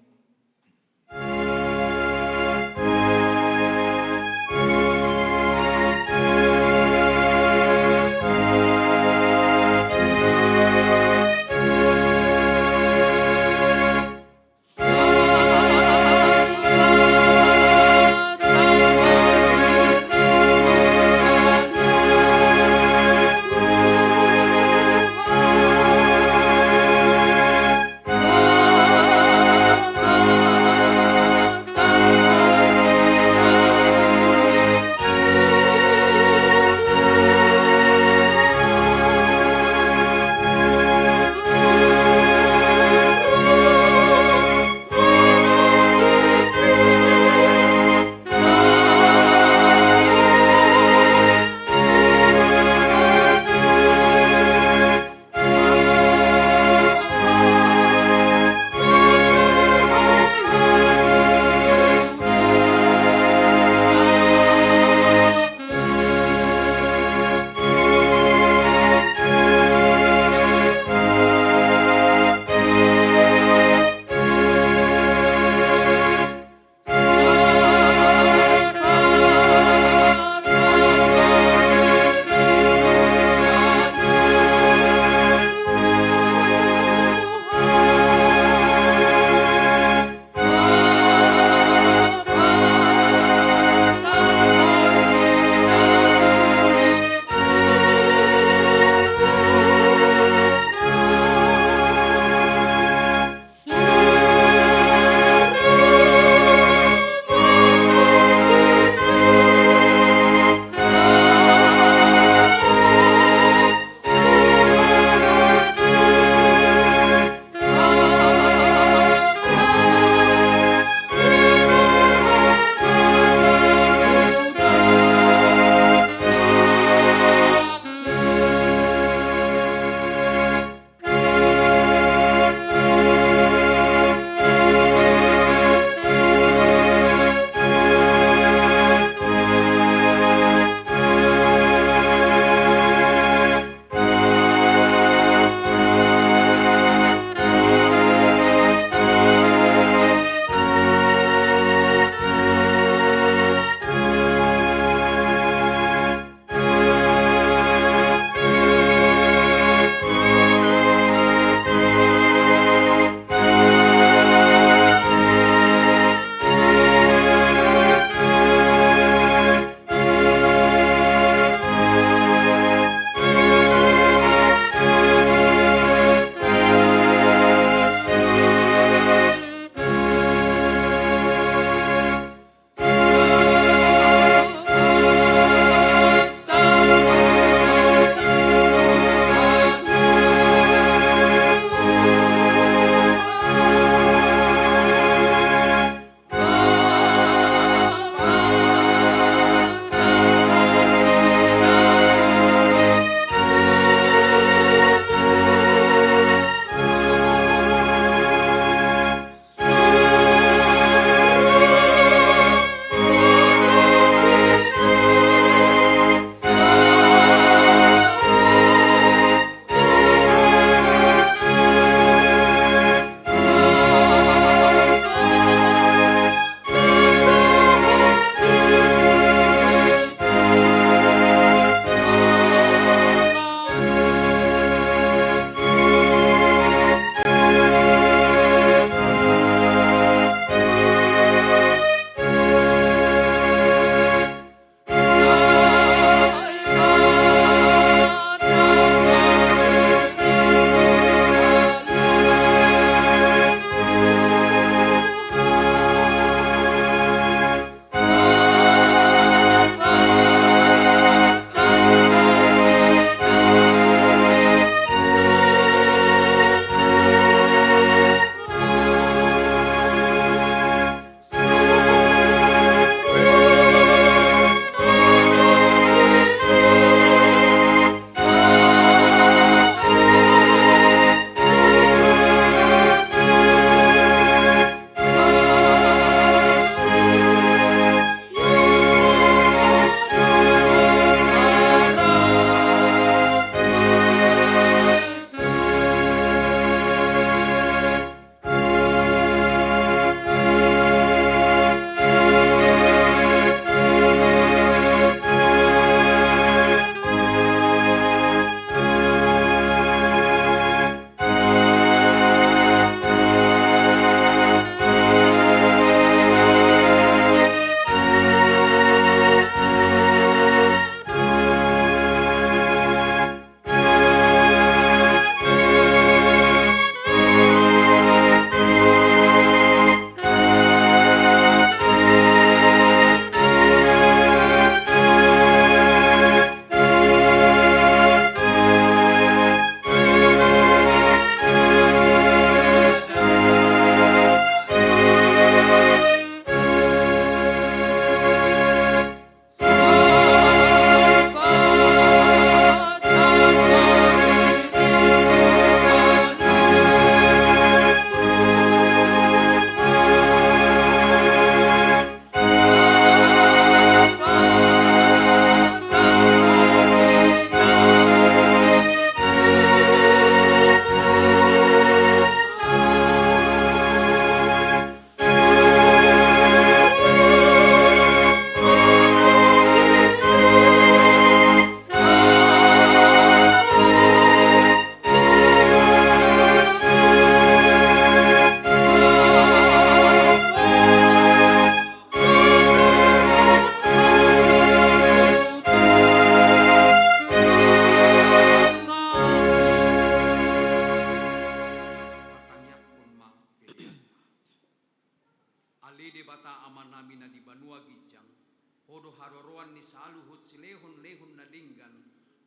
saluhut silehonlehon na denggan,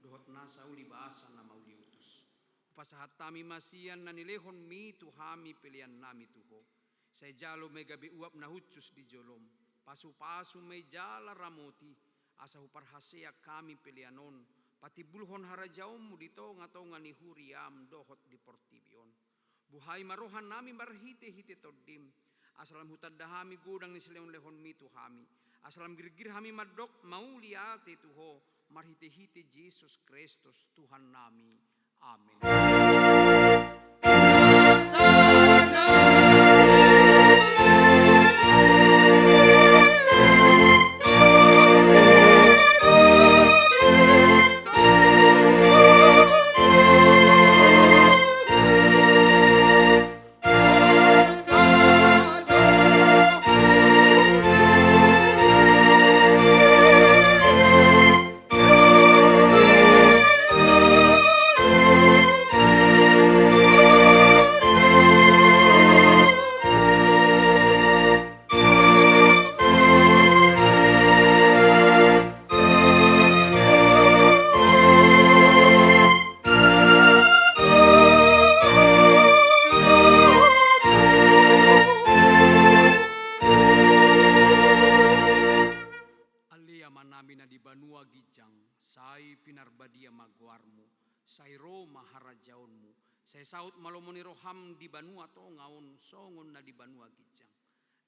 dohot nasa uli basa na mauliutus. Hupasahat hami ma sian na nilehonmi tu hami peleannami tu Ho. Sai jalo ma i gabe uap na hushus di jolom. Pasupasu ma i jala ramoti, asa huparhaseang hami pelean on patimbulhon harajaonmu di tongatonga ni huriam dohot di portibi on. Buhai ma rohanami marhitehite Tondim, asa lam hutanda hami godang ni silehonlehonmi tu hami, asa lam girgir hami mandok mauliate tu Ho, marhitehite Jesus Kristus Tuhannami. Amen. Ale Amanami na di banua ginjang, sai pinarbadia ma goarmu, sai ro ma harajaonmu, sai saut ma lomo ni roham di banua tonga on songon na di banua ginjang.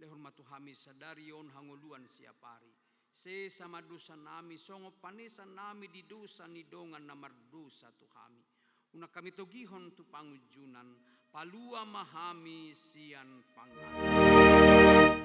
Lehon ma tu hami sadari on hangoluan siapari. Sesa ma dosanami songon panesanami di dosa ni dongan na mardosa tu hami. Unang hami togihon tu pangunjunan, palua ma hami sian pangago.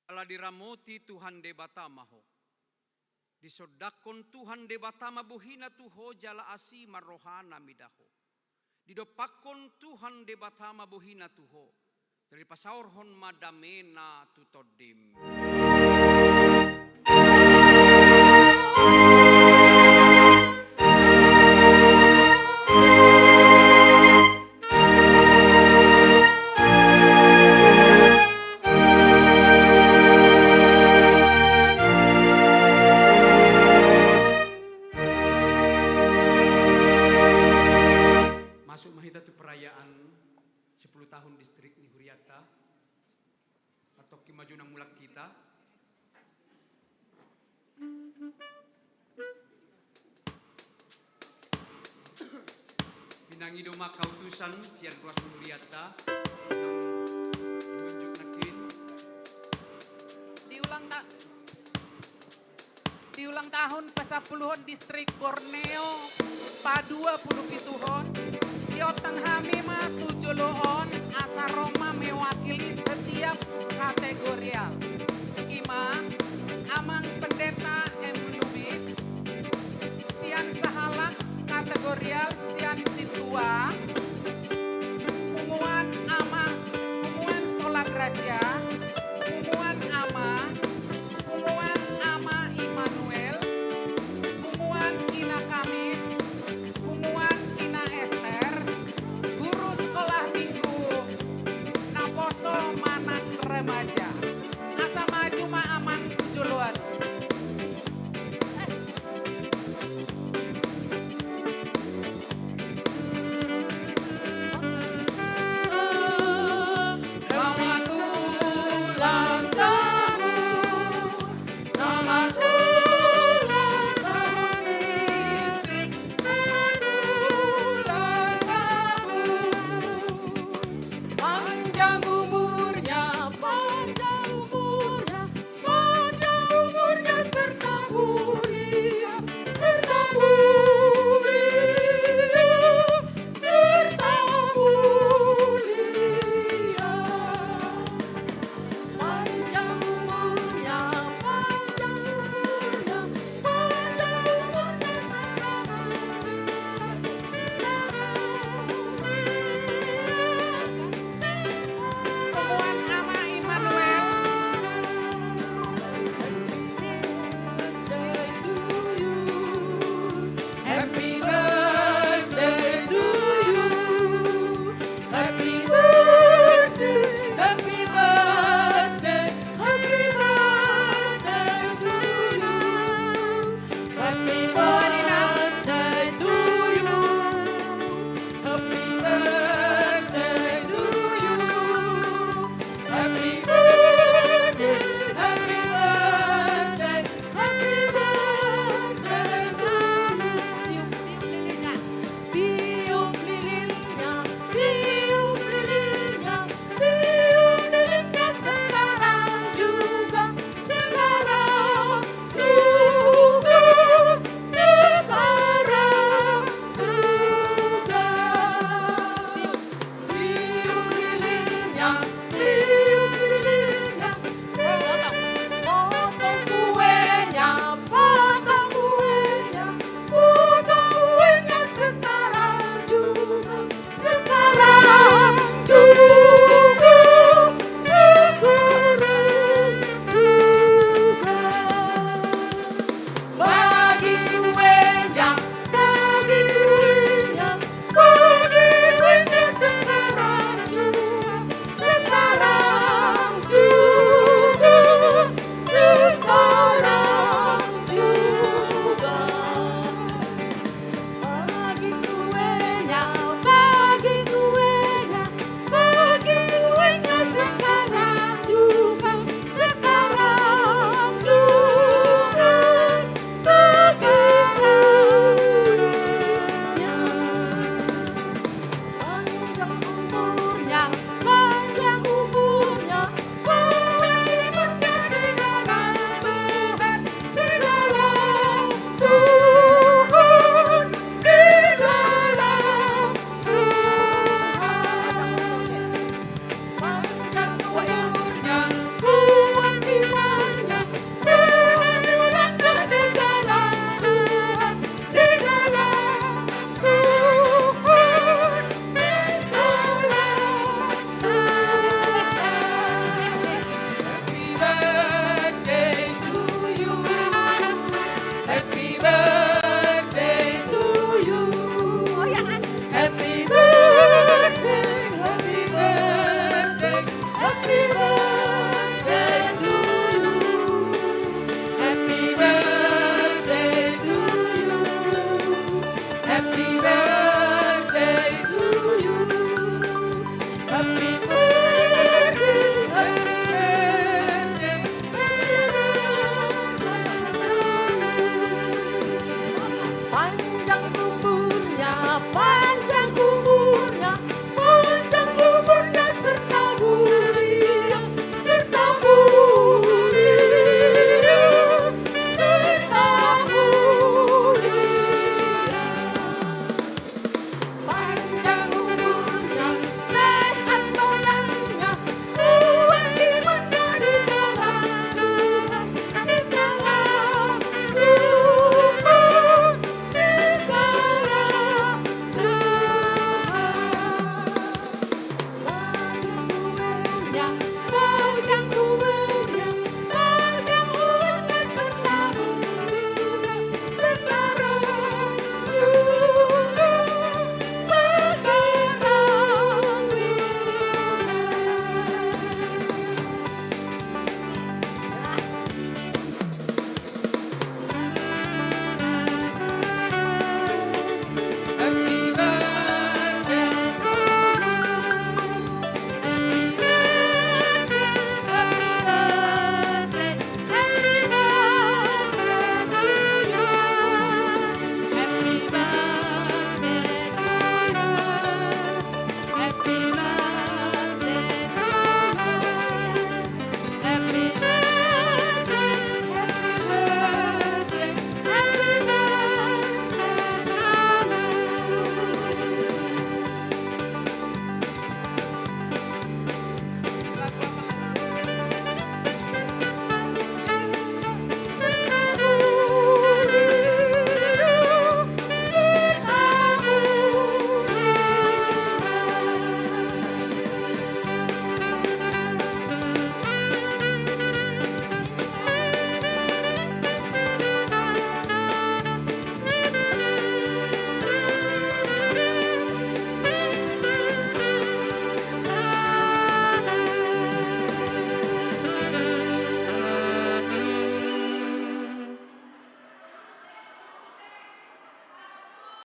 Jala diramoti Tuhan Debata ma ho. Disondangkon Tuhan Debata ma bohina tu ho jala asi ma rohana mida ho. Didompakkon Tuhan Debata ma bohina tu ho. Jala dipasaorhon ma damena tu tondim. Masuk ma hita tu perayaan sepuluh tahun distrik ni hurianta. Satongkin ma jo nang mulak hita. Pinangido ma hautusan sian ruas ni hurianta. Nunjuk nangkin. Di ulang ta-, di ulang tahun pasampuluhon distrik Borneo, paduapuluhpituhon, diontang hami ma tu jolo on, asa ro ma mewakili setiap